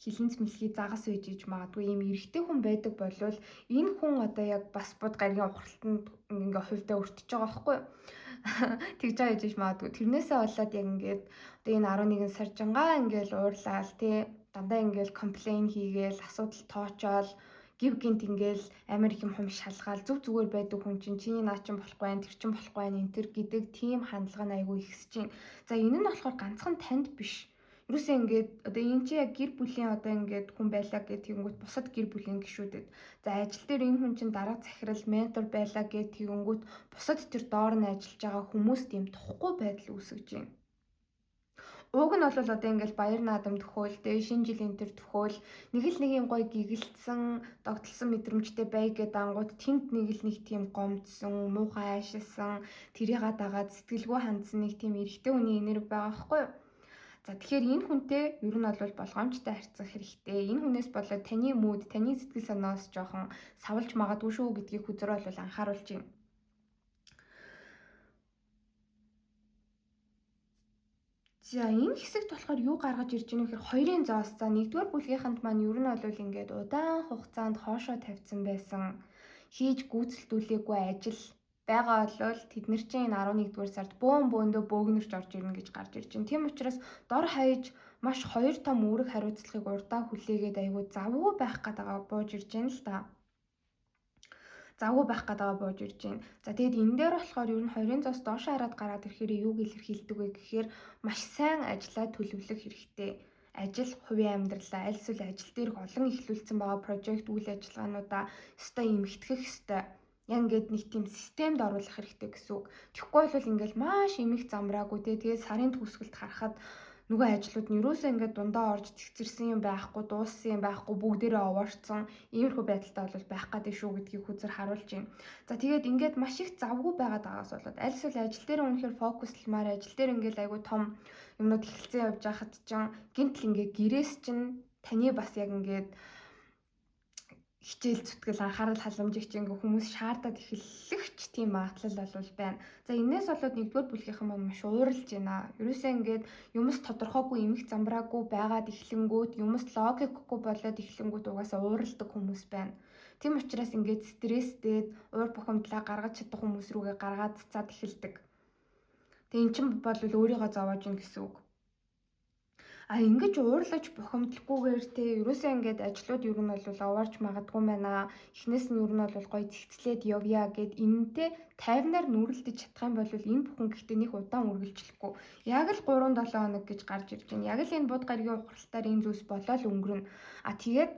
Speaker 1: Хилэнц мэлхий загас үйж иж магадгүй ийм эрэгтэй хүн байдаг болвол энэ хүн одоо яг бас буд гарагийн ухралтанд ингээ хувьдаа өртөж байгаа байхгүй юу? Тэгж байгаа иж магадгүй. Тэрнээсээ болоод яг ингээд одоо энэ 11 сар жингаа ингээл уурлаал тий дандаа ингээл complain хийгээл асуудал тоочоол гів гинт ингээл амар их юм хум шалгаал зүг зүгээр байдаг хүн чинь чиний наа чинь болохгүй байх, тэр чинь болохгүй байх энэ төр гэдэг тийм хандлага нь айгүй ихсэж байна. За энэ нь болохоор ганцхан танд биш. Ерөөсөө ингээд одоо энэ чи яг гэр бүлийн одоо ингээд хүн байлаа гэх тэгэнгүүт бусад гэр бүлийн гишүүдэд за ажил дээр энэ хүн чинь дарга захирал ментор байлаа гэх тэгэнгүүт бусад тэр доор нь ажиллаж байгаа хүмүүст ийм тухгүй байдал үүсгэж байна. Уг нь бол одоо ингээл баяр наадам төхөөл тэ шинэ жилийн тэр төхөөл нэг л нэг юм гоё гигэлдсэн догтлсон мэдрэмжтэй бай гэдэг ангууд тэнд нэг л нэг тийм гомдсон, муухай аашилсан, тэрийга дагаад сэтгэлгүй хандсан нэг тийм эрэгтэй хүний энерги байгаа байхгүй юу? За тэгэхээр энэ хүнтэй ер нь бол болгоомжтой харьцах хэрэгтэй. Энэ хүнээс болоод таны mood, таны сэтгэл санаас жоохон савлж магадгүй шүү гэдгийг хүзэр бол анхааруулж байна. За энэ хэсэгт болохоор юу гаргаж ирж байгаа нөхөр хоёрын зоос. За нэгдүгээр бүлгийнхэнд маань ер нь бол ингээд удаан хугацаанд хоошоо тавьсан байсан хийж гүйцэлдүүлээгүй ажил байгаа болвол тэд нар чинь энэ 11-р сард бөөн бөөндөө бөөгнөрч орж ирнэ гэж гарч ирж байна. Тийм учраас дор хаяж маш хоёр том үүрэг хариуцлагыг урдаа хүлээгээд айгүй завгүй байх гэдэг бууж ирж байна л да. Завгүй байх гэдэг бууж ирж байна. За тэгээд энэ дээр болохоор ер нь хоёрын зоос доош хараад гараад ирэхээр юуг илэрхийлдэг вэ гэхээр маш сайн ажлаа төлөвлөх хэрэгтэй. Ажил, хувийн амьдралаа аль эсвэл ажил дээрх олон эхлүүлсэн байгаа прожект үйл ажиллагаануудаа өстой эмхтгэх ёстой. Яг ингээд нэг тийм системд оруулах хэрэгтэй гэсэн үг. Тэгэхгүй бол ингээд маш эмх замраагүй те. Тэгээд сарын төгсгөлд харахад нөгөө ажлууд нь юусоо ингээд дундаа орж цэгцэрсэн юм байхгүй, дууссан юм байхгүй, бүгдээрээ овоорцсон иймэрхүү байдалтай бол байх гэдэг шүү гэдгийг хүзэр харуулж байна. За тэгээд ингээд маш их завгүй байгаад байгаас болоод аль эсвэл ажил дээр үнэхээр фокусламаар ажил дээр ингээд айгүй том юмнууд эхэлсэн явж байхад чинь гинтл ингээд гэрээс чинь Таны бас яг ингээд хичээл зүтгэл, анхаарал халамжийг чи ингээ хүмүүс шаардаад эхэллэгч тийм магадлал бол байна. За, энээс болоод нэгдүгээр бүлгийнхэн маань маш ууралж байна. Ерөөсөө ингээд юмс тодорхойгүй, эмх замбраагүй байгаад эхлэнгүүт, юмс логикгүй болоод эхлэнгүүт угаасаа ууралдаг хүмүүс байна. Тийм учраас ингээд стресстэй, уур бухимдлаа гаргаж чадах хүмүүс рүүгээ гаргаад цацаад эхэлдэг. Тэгээ эн чинь бол өөрийгөө зовоож ин гэсэн үг. А ингэж уурлаж бухимдлахгүйгээр те ерөөсөө ингээд ажлууд ер нь бол овоорч магадгүй байна. Эхнээс нь ер нь бол гоё зэгцлээд явъя гэд энэнтэй тайвнаар нүрэлдэж чадах юм бол энэ бүхэн гэхдээ нэг удаан үргэлжлэхгүй. Яг л 3 7 хоног гэж гарч ирж байна. Яг л энэ буд гаригийн ухралтаар энэ зүйлс болоод өнгөрнө. А тэгээд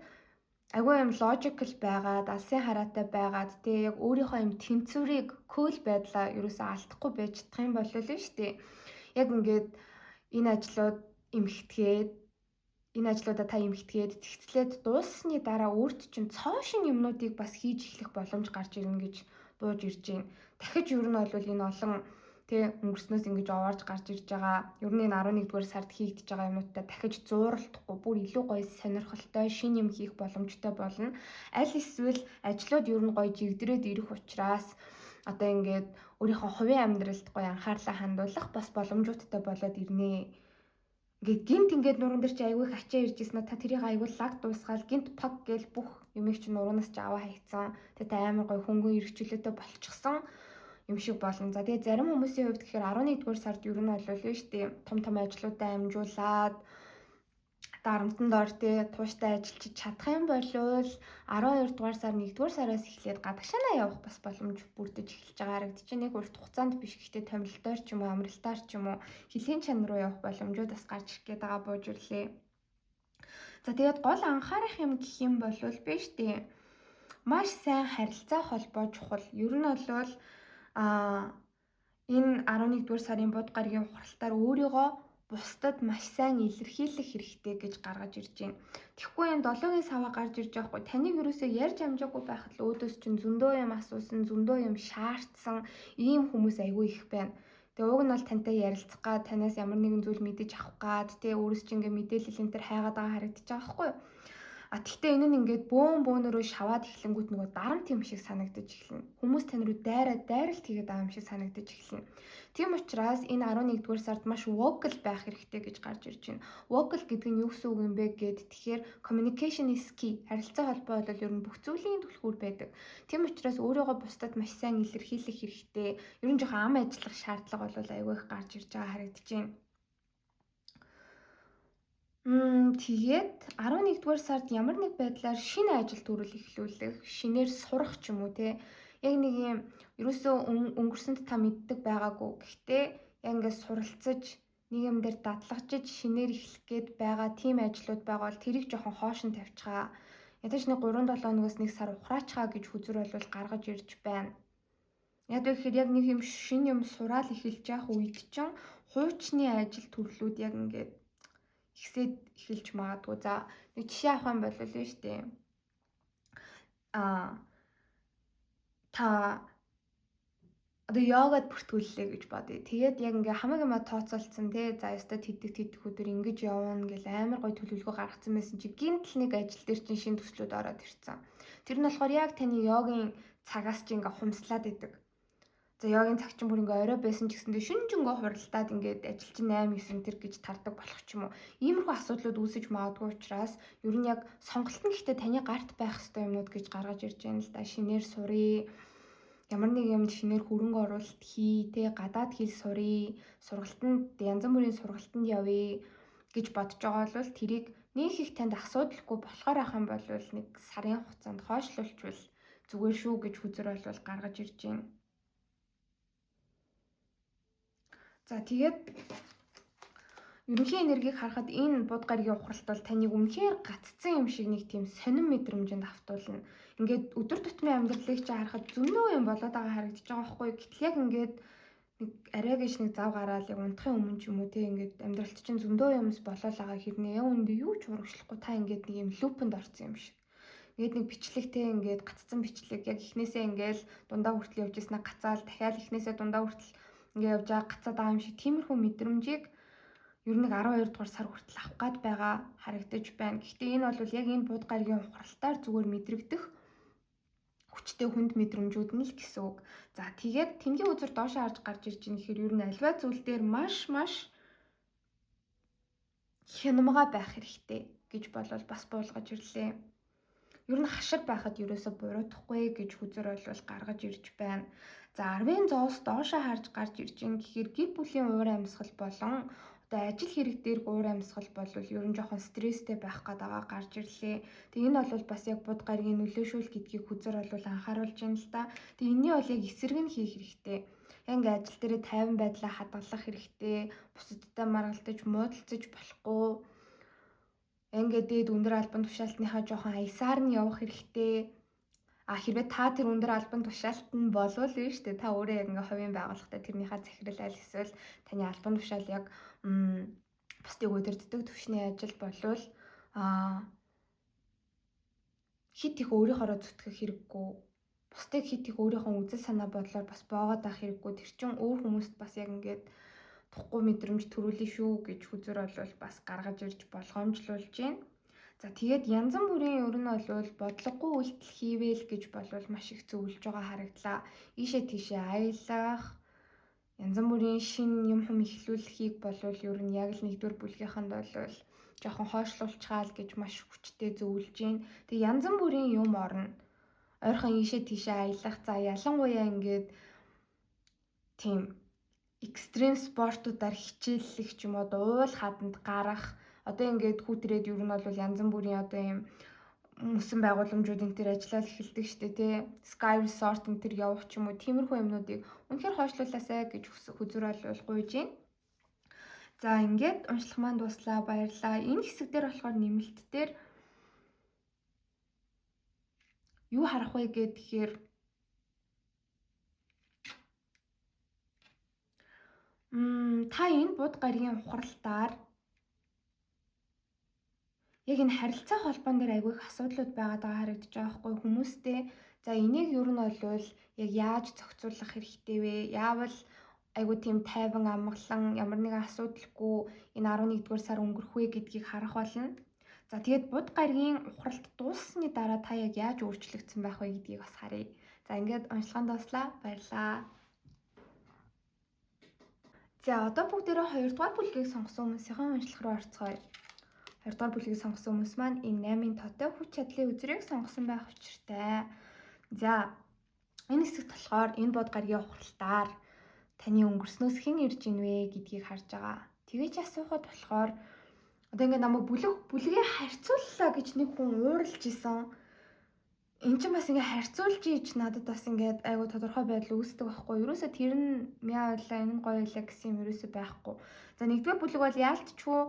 Speaker 1: айгүй юм logical байгаад, алсын хараатай байгаад, те яг өөрийнхөө юм тэнцвэрийг, cool байдлаа ерөөсөө алдахгүй байж чадах юм бол л шүү дээ. Яг ингээд энэ ажлууд эмхтгээд, энэ ажлуудаа та эмхтгээд, зэгцлээд дууссаны дараа өөрт чинь цоо шинэ юмнуудыг бас хийж эхлэх боломж гарч ирнэ гэж бууж ирж байна. Дахиж ер нь бол энэ олон тэ өнгөрснөөс ингэж овоорж гарч ирж байгаа, ер нь энэ 11 дугаар сард хийгдэж байгаа юмнуудтай дахиж зууралдахгүй, бүр илүү гоё сонирхолтой шинэ юм хийх боломжтой болно. Аль эсвэл ажлууд ер нь гоё жигдрээд ирэх учраас одоо ингээд өөрийнхөө хувийн амьдралд гоё анхаарлаа хандуулах бас боломжуудтай болоод ирнэ. Ингээд гинт ингээд нуруунд дээр чи айгүй их ачаа ирж ирсэн, та тэрийг айгүй лаг дуусгаал, гинт пак гээл бүх юмыг чи нуруунаас чи аваа хайцсан. Тэгээ та амар гоё хөнгөн эрхчлөөтэй болчихсон юм шиг болно. За, тэгээ зарим хүмүүсийн хувьд гэхээр 11 дугаар сард ер нь бол нь шүү дээ, том том ажлуудаа амжуулаад, дарамтан дор тий тууштай ажиллаж чадах юм бол 12 дугаар сар, 1 дугаар сараас эхлээд гадагшаанаа явах бас боломж бүрдэж эхэлж байгаа харагдаж. Нэг урт хугацаанд биш, гэхдээ томилолтоор ч юм уу, амралтаар ч юм уу, хөлийн чанар руу явах боломжууд бас гарч ирэх гээд байгаа бууж ирлээ. За, тэгээд гол анхаарах юм гэх юм бол биш тий. Маш сайн харилцаа холбоо чухал. Ер нь бол энэ 11 дугаар сарын буд гарагийн ухралтаар өөрийгөө бусдад маш сайн илэрхийлэх хэрэгтэй гэж гаргаж ирж байна. Тэгэхгүй энэ долоогийн саваа гарч ирж байгаа хгүй. Таныг ерөөсөө ярьж амжаагүй байхад л өөдөөс чинь зөндөө юм асуусан, зөндөө юм шаардсан ийм хүмүүс айгүй их байна. Тэгээ уг нь бол тантай ярилцах гад, танаас ямар нэгэн зүйл мэдэж авах гад, тэ өөрөөс чинь ингээ мэдээлэл энэ төр хайгаад байгаа харагдаж байгаа байхгүй юу? А тэгтээ энэ нь ингээд бөөн бөөнөрөө шаваад эхлэнгүүт нөгөө дарамт юм шиг санагдаж эхэлнэ. Хүмүүс тань руу дайраа дайралт хийгээд байгаа юм шиг санагдаж эхэлнэ. Тийм учраас энэ 11 дугаар сард маш vocal байх хэрэгтэй гэж гарч ирж байна. Vocal гэдэг нь юу гэсэн үг юм бэ гэд, тэгэхээр communication is key. Харилцаа холбоо бол ер нь бүх зүйлийн түлхүүр байдаг. Тийм учраас өөрийгөө бусдад маш сайн илэрхийлэх хэрэгтэй. Ер нь жоохон ам ажиллах шаардлага бол айгүй их гарч ирж байгаа харагдаж байна. Тэгээд 11 дугаар сард ямар нэг байдлаар шинэ ажил төрөл эхлүүлэх, шинээр сурах ч юм уу те. Яг нэг юм ерөөсөө өнгөрсөнд та мэддэг байгаагүй. Гэхдээ яг ингээд суралцаж, нэг юм дээр дадлагжиж, шинээр эхлэх гээд байгаа тийм ажлууд байгаа бол тэрийг жоохон хоош нь тавьчихаа. Ядаж нэг 3 7 хоногоос нэг сар ухраачгаа гэж хөзөр бол гаргаж ирж байна. Яг гэхээр яг нэг юм шинэ юм сураал эхэлж явах үед чинь хуучны ажил төрлүүд яг ингээд ихсээд эхэлж магадгүй. За, нэг жишээ авах юм бол нь шүү дээ. Та одоо йогад бүртгүүллээ гэж бодъё. Тэгээд яг ингээ хамаг юма тооцоолцсон те. За, ёстой тэдэг тэдэх өдөр ингэж явна гэл амар гоё төлөвлөгөө гаргацсан байсан чи гинтл нэг ажил дээр чинь шинэ төслүүд ороод ирсэн. Тэр нь болохоор яг таны йогийн цагаас чи ингээ хумслаад идэг. За, йогийн цаг чинь бүр ингээ орой байсан ч гэсэндээ шүнжэнгөө хуралдаад ингээд ажил чинь 8 9 тэр гэж тардаг болох ч юм уу. Иймэрхүү асуудлууд үүсэж магадгүй учраас ер нь яг сонголт нь гэхдээ таны гарт байх ёстой юмнууд гэж гаргаж ирж байна л да. Шинээр сурыг, ямар нэг юмд шинээр хөрөнгө оруулалт хий, те гадаад хэл сурыг, сургалтанд, янз бүрийн сургалтанд явъя гэж бодож байгаа бол тэрийг нэг их танд асуудалгүй болохоор ах юм бол нэг сарын хугацаанд хойшлуулчвал зүгээр шүү гэж хөзөр бол гаргаж ирж байна. За, тэгээд ерөнхий энергийг харахад энэ буд гаригийн ухралт бол таныг үнэхээр гаццсан юм шиг нэг тийм сонин мэдрэмжинд автуулна. Ингээд өдөр тутмын амьдралыг чи харахад зөндөө юм болоод байгаа харагдаж байгаа байхгүй юу? Гэтэл яг ингээд нэг арай гэж нэг зав гараал яг унтахын өмнө ч юм уу те, ингээд амьдралт чинь зөндөө юмс болоод байгаа хэрнээ яг үндэ юу ч урагшлахгүй, та ингээд нэг юм loop энд орсон юм шиг. Ингээд нэг бичлэг те, ингээд гаццсан бичлэг, яг эхнээсээ ингээд дундаа хүртэл явж ирсэн гацаал, дахиад эхнээсээ дундаа хүртэл ингээ явж байгаа, гацаад байгаа юм шиг тиймэрхүү мэдрэмжийг Ер нь 12 дугаар сар хүртэл авах гад байгаа харагдаж байна. Гэхдээ энэ бол яг энэ Буд гарагийн ухралтаар зүгээр мэдрэгдэх хүчтэй хүнд мэдрэмжүүд нь л гэсэн үг. За тэгээд тэнгийн үзэр доошоо харж гарч ирж байгаа гэхээр ер нь альва зүйл дээр маш маш хянамга байх хэрэгтэй гэж болвол бас буулгаж ирлээ. Ер нь хашир байхад ерөөсө буруутахгүй гэж хүзэр бол гаргаж ирж байна. За 10-ын зоос доошоо харж гарч ирж байгаа гэхээр гэр бүлийн уур амьсгал болон одоо ажил хэрэг дээрх уур амьсгал болвол ер нь жоохон стресстэй байх гээд байгаа гарч ирлээ. Тэгээ энэ бол бас яг Буд гарагийн нөлөөшүүл гэдгийг хүзэр бол анхааруулж байна л да. Тэгээ энэний бол яг эсрэг нь хийх хэрэгтэй. Яг ингээ ажил дээрээ тайван байдлаа хадгалах хэрэгтэй. Бусадтай маргалдаж, муудалцаж болохгүй. Ингээ дээд өндөр албан тушаалтныхаа жоохон аясаар нь явах хэрэгтэй. А хэрвээ та тэр өндөр албан тушаалт нь болвол нь шүү дээ. Та өөрөө яг ингээ хувийн байгууллагатай тэрнийхээ захирал аль эсвэл таны албан тушаал яг бусдыг удирддаг түвшний ажил болвол хит их өөрийнхоороо зүтгэх хэрэггүй. Бусдыг хит их өөрийнхөө үзэл санаа бодлоор бас боогоод авах хэрэггүй. Тэр чинь өөр хүмүүст бас яг ингээд тухгүй мэдрэмж төрүүлнэ шүү гэж хүзэр бол бас гаргаж ирж болгоомжлуулж байна. За тэгээд янз бүрийн ер нь бол бодлогогүй үйлдэл хийвэл гэж болвол маш их зөвлөж байгаа харагдлаа. Ийшээ тийшээ аялах, янз бүрийн шин юм хум эхлүүлэхийг болвол ер нь яг л нэгдүгээр бүлгийнхэнд бол жоохон хойшлуулчгаал гэж маш хүчтэй зөвлөж байна. Тэг янз бүрийн юм орно. Ойрхон ийшээ тийшээ аялах, за ялангуяа ингээд тийм экстрим спортуудаар хичээллэх ч юм уу, уул хаданд гарах. Одоо ингээд хүүтрээд ер нь бол янз бүрийн одоо юм мөсөн байгууламжууд энэ төр ажиллаад эхэлдэг штэ тий. Sky Resort энэ төр явах ч юм уу, тиймэрхүү юмнуудыг үнэхээр хойшлуулаасай гэж хүзэр бол гуйж байна. За ингээд уншлах маань дууслаа, баярлаа. Энэ хэсэг дээр болохоор нэмэлт дээр юу харах вэ гэхээр та энэ Буд гарагийн ухралтаар яг энэ харилцаа холбоон дээр айгүй их асуудлууд байгаад байгаа харагдаж байгаа байхгүй хүмүүстэй. За энийг ер нь бол яг яаж зохицуулах хэрэгтэй вэ? Яавал айгүй тийм тайван амгалан ямар нэгэн асуудалгүй энэ 11-р сар өнгөрөх вэ гэдгийг харах болно. За тэгээд Буд гарагийн ухралт дууссаны дараа та яг яаж өөрчлөгдсөн байх вэ гэдгийг бас харъя. За ингээд уншилгаанд дууслаа. Баярлалаа. За одоо бүгдээрээ 2 дугаар бүлгийг сонгосон хүмүүсийн уншлах руу орцгоё. 2 дугаар бүлгийг сонгосон хүмүүс маань энэ 8-ын тоотой хүч чадлын үзрийг сонгосон байх учиртай. За энэ хэсэгт болохоор энэ Буд гарагийн ухралтаар таны өнгөрснөөс хэн ирж ийн вэ гэдгийг харж байгаа. Тэгэж асуухад болохоор одоо ингээд намайг бүлгээ харьцууллаа гэж нэг хүн ууралж исэн. Эн чинь бас ингээ харьцуулж ийж надад бас ингээд айгу тодорхой байдал үүсдэг байхгүй. Ерөөсө тэр нь мяа байлаа, энэ нь гоё байлаа гэсэн юм ерөөсө байхгүй. За нэгдүгээр бүлэг бол яалтчгүй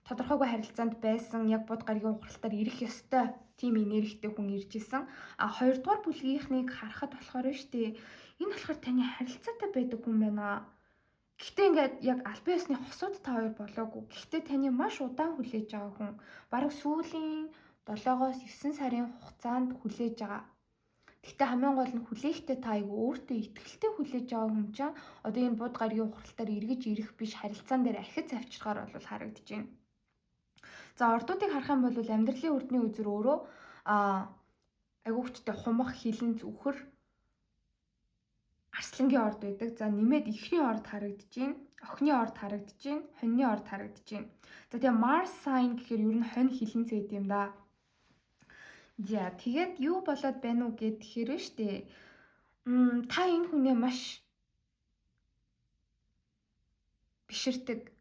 Speaker 1: тодорхойгүй харилцаанд байсан, яг Буд гарагийн ухралтаар ирэх ёстой тийм энергитэй хүн ирж исэн. А хоёрдугаар бүлгийнхнийг харахад болохоор шүү дээ. Энэ болохоор таны харилцаатай байдаг хүн байна. Гэхдээ ингээд яг албан ёсны хосууд та хоёр болоогүй. Гэхдээ таны маш удаан хүлээж байгаа хүн. Бараг сүүлийн 7-оос 9 сарын хугацаанд хүлээж байгаа. Гэхдээ хамгийн гол нь хүлээхдээ та айгу өөртөө итгэлтэй хүлээж байгаа хүн чинь одоо энэ Буд гарагийн ухралтаар эргэж ирэх биш харилцаан дээр ахиц авчиргаар бол харагдаж байна. За ордуудыг харах юм бол амьдралын үрдний үзэр өөрөө айгу хүчтэй хумах, хилэн, зүхэр арслангийн орд байдаг. За нэмээд ихрийн орд харагдаж байна. Охины орд харагдаж байна. Хоньны орд харагдаж байна. За тэгээ Mars sign гэхээр ер нь хонь хилэнц байд юм да. За тэгээд юу болоод байна уу гэхээр штэ. Та энэ хүнээ маш биширдэг.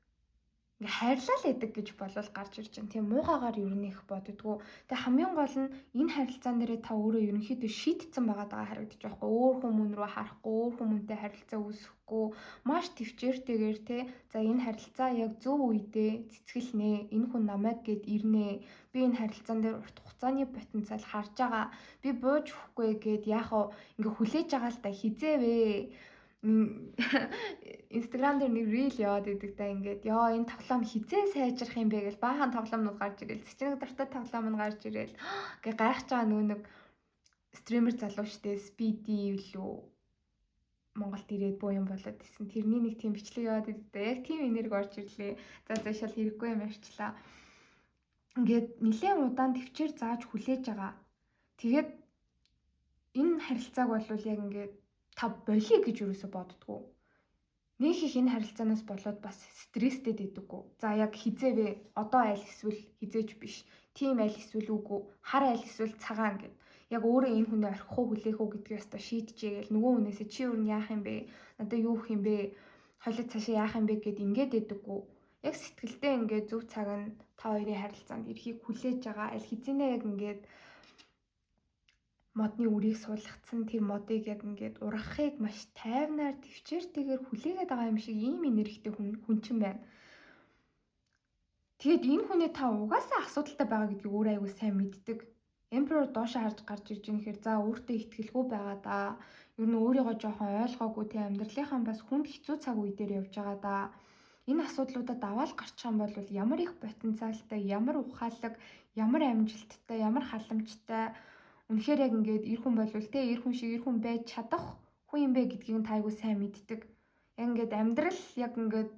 Speaker 1: Ингээ хайрлал байдаг гэж болол гарч ирж байна. Тийм муухагаар ер нь их боддгоо. Тэгээ хамгийн гол нь энэ харилцаан дээрээ та өөрөө ерөнхийдөө шийтцэн байгаа даа харагдаж байгаа хгүй. Өөр хүмүүн рүү харахгүй, өөр хүмүүнтэй харилцаа үүсэхгүй, маш төвчээртэйгээр те. За энэ харилцаа яг зөв үедээ цэцгэлнэ. Энэ хүн намайг гэд ирнэ. Би энэ харилцаан дээр урт хугацааны потенциал харж байгаа. Би бууж өгөхгүй гэд яах вэ? Ингээ хүлээж байгаа л да хизээвэ. Instagram дээр нэг reel яваад идэг та ингээд ёо энэ тоглоом хизээ сайжрах юм бэ гэж баахан тоглоомнууд гарч ирэл цэцэг дуртай тоглоом нь гарч ирэл гэ гайхаж байгаа нөө нэг streamer залуу штэ Speedy билүү Монголд ирээд буу юм болоод исэн. Тэрний нэг тийм бичлэг яваад идэв. Яг тийм энерги орж ирлээ. За за шал хэрэггүй юм ярьчлаа. Ингээд нилээн удаан төвчээр зааж хүлээж байгаа. Тэгээд энэ харилцааг бол яг ингээд та болиё гэж юусоо боддгоо. Нэг их энэ харилцаанаас болоод бас стресстэй дийдэггүй. За яг хизээ вэ? Одоо аль эсвэл хизээч биш. Тийм аль эсвэл үгүй. Хар аль эсвэл цагаан гэд. Яг өөрөө энэ хүнээ орхих уу хүлээх үү гэдгийг өстой шийджээ гэл нөгөө хүнээсээ чи өөр нь яах юм бэ? Надад юу өгөх юм бэ? Хойлоо цаашаа яах юм бэ гэд ингээд дийдэггүй. Яг сэтгэлдээ ингээд зөв цаг нь та хоёрын харилцаанд ирэхийг хүлээж байгаа. Аль хэзээ яг ингээд модны үрийг суулгацсан тэр модыг яг ингээд ургахыг маш тайвнаар төвчээртэйгээр хүлээгээд байгаа юм шиг ийм энергитэй хүн чинь байна. Тэгээд энэ хүнээ та угаасаа асуудалтай байгаа гэдгийг өөрөө аягүй сайн мэддэг. Emperor доошоо харж гарч ирж байгаа нэхэр за өөртөө итгэлгүй байгаа да. Ер нь өөрийгөө жоохон ойлгоогүй те амьдралынхаа бас хүнд хэцүү цаг үе дээр явж байгаа да. Энэ асуудлуудад даваал гарчих юм бол ямар их потенциалтай, ямар ухаалаг, ямар амжилттай, ямар халамжтай үнэхээр яг ингээд эр хүн болвол те эр хүн шиг эр хүн байж чадах хүн юм бэ гэдгийг та айгуу сайн мэддэг. Яг ингээд амьдрал яг ингээд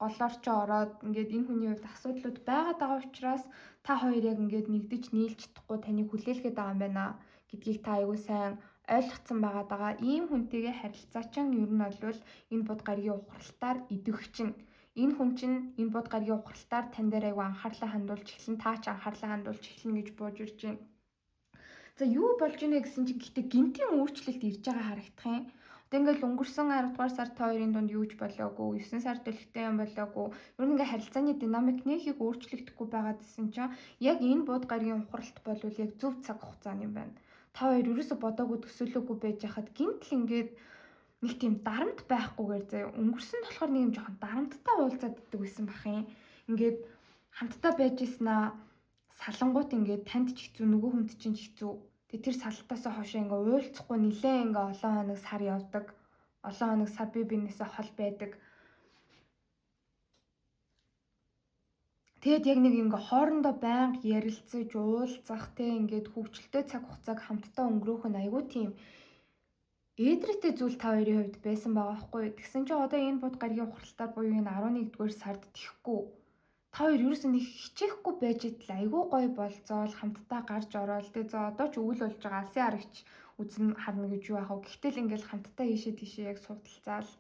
Speaker 1: голоорчоо ороод ингээд энэ хүний хувьд асуудлууд байгаад байгаа учраас та хоёр яг ингээд нэгдэж нийлж чадахгүй таныг хүлээлгээд байгаа юм байна гэдгийг та айгуу сайн ойлгоцсон байгаа даа. Ийм хүнтэйгээ харилцаа чинь ер нь бол энэ бод гаригийн ухралтаар идэвх чинь. Энэ хүн чинь энэ бод гаригийн ухралтаар тань дээр айгуу анхаарлаа хандуулж эхлэн, та ч анхаарлаа хандуулж эхлэн гэж бууж ирж байна. За юу болж ийнэ гэсэн чинь гэхдээ гинтийн өөрчлөлт ирж байгаа харагдах юм. Одоо ингээл өнгөрсөн 10 дугаар сар та хоёрын дунд юу ч болоогүй, 9 сар төлөвтэй юм болоогүй. Ер нь ингээ харилцааны динамик нэг их өөрчлөгдөхгүй байгаа гэсэн чинь яг энэ бууд гаригийн ухралт болвол яг зөв цаг хугацааны юм байна. Та хоёр ерөөсө бодоогүй төсөөлөөгүй байж хахад гинтл ингээд нэг тийм дарамт байхгүйгээр заяа өнгөрсөн болохоор нэг юм жоохон дарамттай уулзаад идэг байсан бах юм. Ингээд хамтдаа байж ирсэн салангуут ингээд танд ч хэцүү нөгөө хүнд чинь ч хэцүү. Тэгээ тэр салтаасаа хойш ингээ уулзахгүй нилээн ингээ олон хоног сар явдаг. Олон хоног сар бие биенээсээ хол байдаг. Тэгээд яг нэг ингээ хоорондоо байнга ярилцаж, уулзах те ингээд хөвгчлөлтэй цаг хугацааг хамтдаа өнгөрөөх нь айгүй тийм ээдрээтэй зүйл та хоёрын хувьд байсан байгаа байхгүй. Тэгсэн чинь одоо энэ бод гаригийн ухралтаар буюу энэ 11-р сард тэхгүй. Та хоёр ерөөсөө нэг хичээхгүй байж идэл айгүй гоё болцоол хамтдаа гарч ороод тэ за одоо ч өвөл болж байгаа алсын харагч үзэн харна гэж юу аах вэ? Гэхдээ л ингээл хамтдаа ийшээ тийшээ яг судалцаал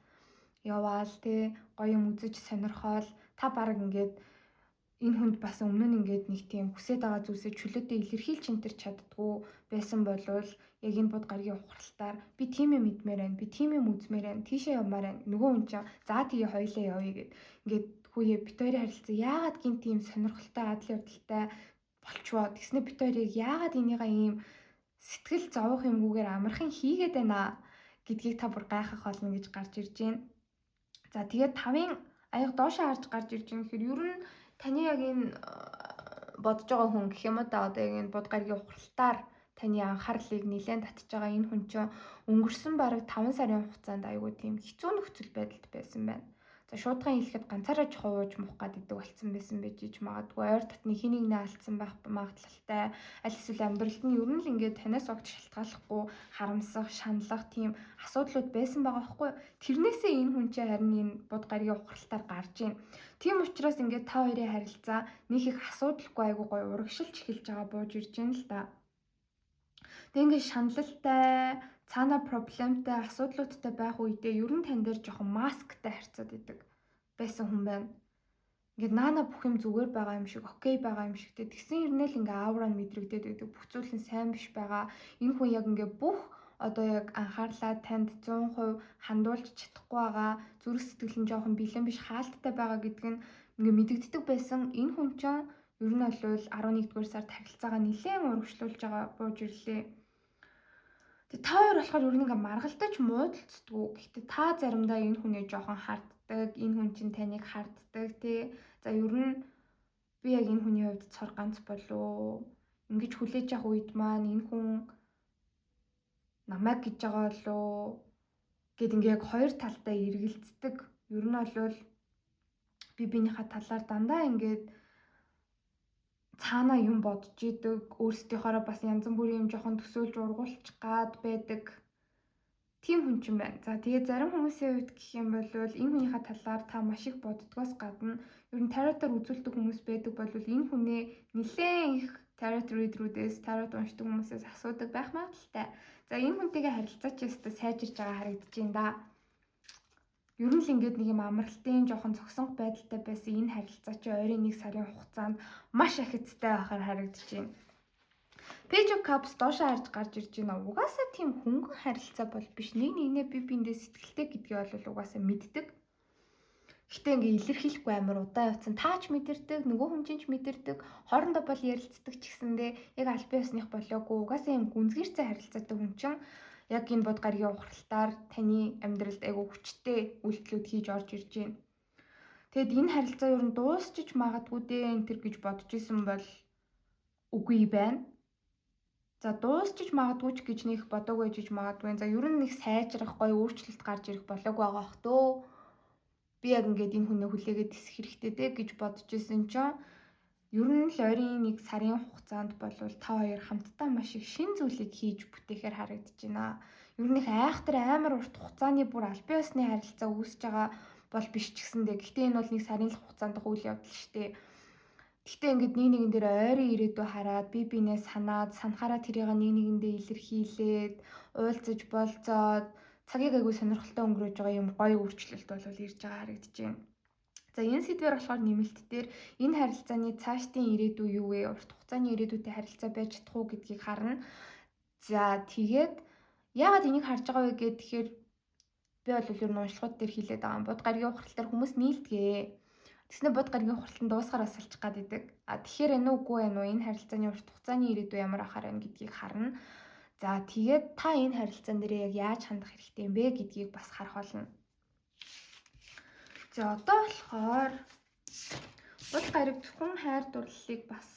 Speaker 1: яваал тэ гоё юм үзэж сонирхоол та баг ингээд энэ хүнд бас өмнө нь ингээд нэг тийм хүсээд байгаа зүйлсээ чөлөөтэй илэрхийлж энэ төр чаддгүй байсан болвол яг энэ бод гаригийн ухралтаар би тийм юм идмээр байна, би тийм юм үзмээр байна, тийшээ явмаар байна. Нөгөө хүн чинь за тэгээ хоёлаа явъя гэд. Ингээд хүүе бит хоёрын харилцаа яагаад гинт тийм сонирхолтой адал явдалтай болчвоо. Тэгснэ бит хоёрыг яагаад энийгээ ийм сэтгэл зовох юмгүйгээр амархан хийгээд байна гэдгийг та бүр гайхах болно гэж гарч ирж байна. За тэгээд тавын аяга доошоо харж гарч ирж байгаа гэхээр ер нь таны яг энэ бодож байгаа хүн гэх юм уу да одоо яг энэ бод гаригийн ухралтаар таны анхаарлыг нэлээд татж байгаа энэ хүн чинь өнгөрсөн бараг 5 сарын хугацаанд айгүй тийм хэцүү нөхцөл байдалд байсан байна. За шуудхан хэлэхэд ганцаараа чухал ууж муух гад идэг болцсон байсан байж ич магадгүй ойр дотны хин нэгнээ алдсан байх магадлалтай. Аль эсвэл амьдралд нь ер нь л ингээд танаас огт шалтгааллахгүй харамсах, шаналлах тийм асуудлууд байсан байгаа байхгүй. Тэрнээсээ энэ хүн чинь харин энэ бод гаригийн ухралтаар гарч ийн. Тийм учраас ингээд та хоёрын харилцаа нэг их асуудалгүй айгуу гоё урагшилж эхэлж байгаа бууж ирж байна л да. Тэг ингээд шаналлтай, цаана проблемтай, асуудлуудтай байх үедээ ер нь тань дээр жоохон масктай харьцаад идэг байсан хүн байна. Ингээд наана бүх юм зүгээр байгаа юм шиг, окей байгаа юм шиг те. Тэгсэн хэрнээ л ингээ аура нь мэдрэгдээд байдаг. Бүх зүйл нь сайн биш байгаа. Энэ хүн яг ингээ бүх одоо яг анхаарлаа танд 100% хандуулж чадахгүй байгаа. Зүрх сэтгэл нь жоохон бэлэн биш, хаалттай байгаа гэдг нь ингээ мэдэгддэг байсан. Энэ хүн чинь ер нь бол 11-р сард харилцаагаа нэлээд урагшлуулж байгаа бууж ирлээ. Тэгээ та хоёр болохоор ер нь ингээ маргалдаж муудалцдаггүй. Гэхдээ та заримдаа энэ хүнээ жоохон харддаг, энэ хүн чинь таныг харддаг тий. За ер нь би яг энэ хүний хувьд цор ганц болов. Ингэж хүлээж авах үед маань энэ хүн намайг гэж байгаа болов гэд ингээ яг хоёр талдаа эргэлздэг. Ер нь бол би биенийхээ талаар дандаа ингээд цаанаа юм бодож идэг, өөрсдийнхоороо бас янз бүрийн юм жоохон төсөөлж ургуулчих гад байдаг. Тийм хүн ч юм байна. За тэгээ зарим хүмүүсийн хувьд гэх юм бол энэ хүнийхээ талаар та маш их боддгоос гадна ер нь таротоор үзүүлдэг хүмүүс байдаг бол энэ хүнээ нэлээд их tarot reader-үүдээс, tarot уншдаг хүмүүсээс асуудаг байх магадлалтай. За, энэ хүнтэйгээ харилцаач ёстой сайжирч байгаа харагдаж байна да. Ер нь л ингээд нэг юм амралтын жоохон цогсонх байдалтай байсан энэ харилцаа чи ойрын нэг сарын хугацаанд маш ахицтай байхаар харагдаж байна. Page of Cups доошоо харж гарч ирж байна. Угаасаа тийм хөнгөн харилцаа бол биш. Нэг нэгнээ би биендээ сэтгэлтэй гэдгийг бол угаасаа мэддэг. Гэтэ ингээ илэрхийлэхгүй амар удаан явцсан. Таач мэдэрдэг, нөгөө хүн чинь ч мэдэрдэг. Хоорондоо бол ярилцдаг ч гэсэндээ яг аль бие усных болоогүй. Угаасаа юм гүнзгийрцэн харилцаатай хүн чинь яг энэ Буд гарагийн ухралтаар таны амьдралд айгу хүчтэй үйлдэлүүд хийж орж ирж байна. Тэгэд энэ харилцаа ер нь дуусчиж магадгүй дээ энэ төр гэж бодож исэн бол үгүй байна. За, дуусчиж магадгүй ч гэж нэг бодоогүй жиж магадгүй. За, ер нь нэг сайжрах, гоё өөрчлөлт гарч ирэх болоог байгаа бох дөө. Би яг ингээд энэ хүнээ хүлээгээд тэсэх хэрэгтэй дээ гэж бодож исэн чинь ер нь л ойрын нэг сарын хугацаанд болвол та хоёр хамтдаа маш их шин зүйлийг хийж бүтээхээр харагдаж байна. Ер нь их айхтар амар урт хугацааны бүр албан ёсны харилцаа үүсэж байгаа бол биш ч гэсэндээ. Гэхдээ энэ бол нэг сарын л хугацаанд үйл явдал шүү дээ. Гэхдээ ингээд нэг нэгэн дээр ойрын ирээдүй хараад, би бинээ санаад, санахаараа тэрийг нэг нэгэндээ илэрхийлээд, уулзаж болцоод цагийг айгүй сонирхолтой өнгөрөөж байгаа юм гоё өөрчлөлт бол ирж байгаа харагдаж байна. За, энэ сэдвэр болохоор нэмэлт дээр энэ харилцааны цаашдын ирээдүй юу вэ? Урт хугацааны ирээдүйтэй харилцаа байж чадах уу гэдгийг харна. За, тэгээд яагаад энийг харж байгаа вэ гэхээр би бол ер нь уншлагууд дээр хэлээд байгаа юм. Буд гарагийн ухрал дээр хүмүүс нийлдэгэ. Тэгснэ Буд гарагийн ухралт нь дуусахаар бас салчих гад идэг. А тэгэхээр энэ үгүй ээ нү, энэ харилцааны урт хугацааны ирээдүй ямар ахаар байна гэдгийг харна. За, тэгээд та энэ харилцаан дээр яг яаж хандах хэрэгтэй юм бэ гэдгийг бас харах болно. За, одоо болохоор Буд гараг зөвхөн хайр дурлалыг бас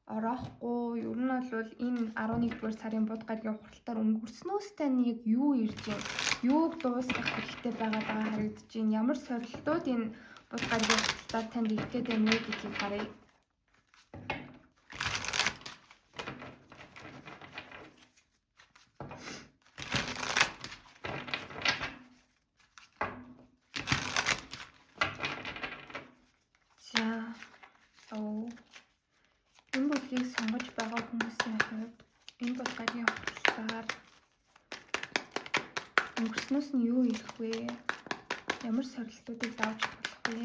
Speaker 1: ороохгүй, ер нь бол энэ 11-р сарын Буд гарагийн ухралтаар өнгөрснөөс тань яг юу ирж байна? Юуг дуусгах хэрэгтэй байгаа даа харагдаж байна? Ямар сорилтууд энэ Буд гарагийн ухралтаар танд ирэх гээд байна вэ гэдгийг харъя. За, оо, энэ бүлгийг сонгож байгаа хүмүүсийн хувьд энэ Буд гарагийн ухралтаар өнгөрснөөс нь юу ирэх вэ? Ямар сорилтуудыг давж болох вэ?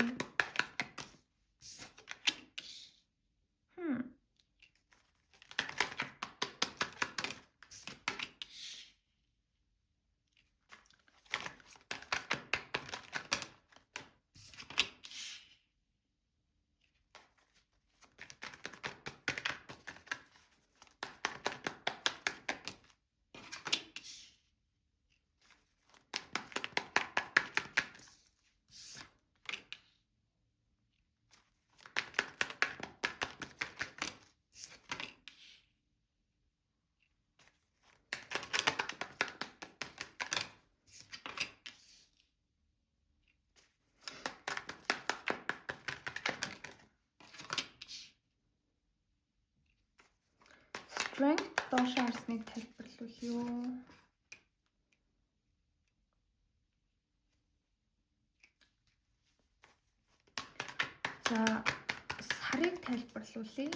Speaker 1: Strength доош харсныг тайлбарлуулъя. За, сарыг тайлбарлуулъя.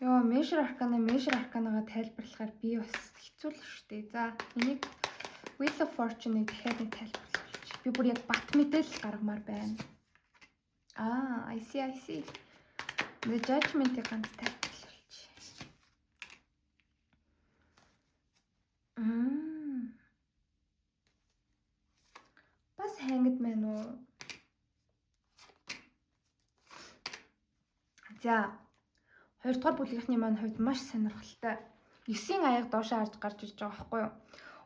Speaker 1: Йоо, Major Arcana-га тайлбарлахаар би бас хэцүү л шүү дээ. За, энийг Wheel of Fortune-ыг дахиад нэг тайлбарлуулчих. Би бүр яг бат мэдээлэл гаргамаар байна. Аа, I see, I see. The Judgment-ийг ганц тайлбарлуулчих. Бас Hanged Man уу? За, хоёрдугаар бүлгийнхний маань хувьд маш сонирхолтой. 9-ийн аяга доошоо харж гарч ирж байгаа байхгүй юу?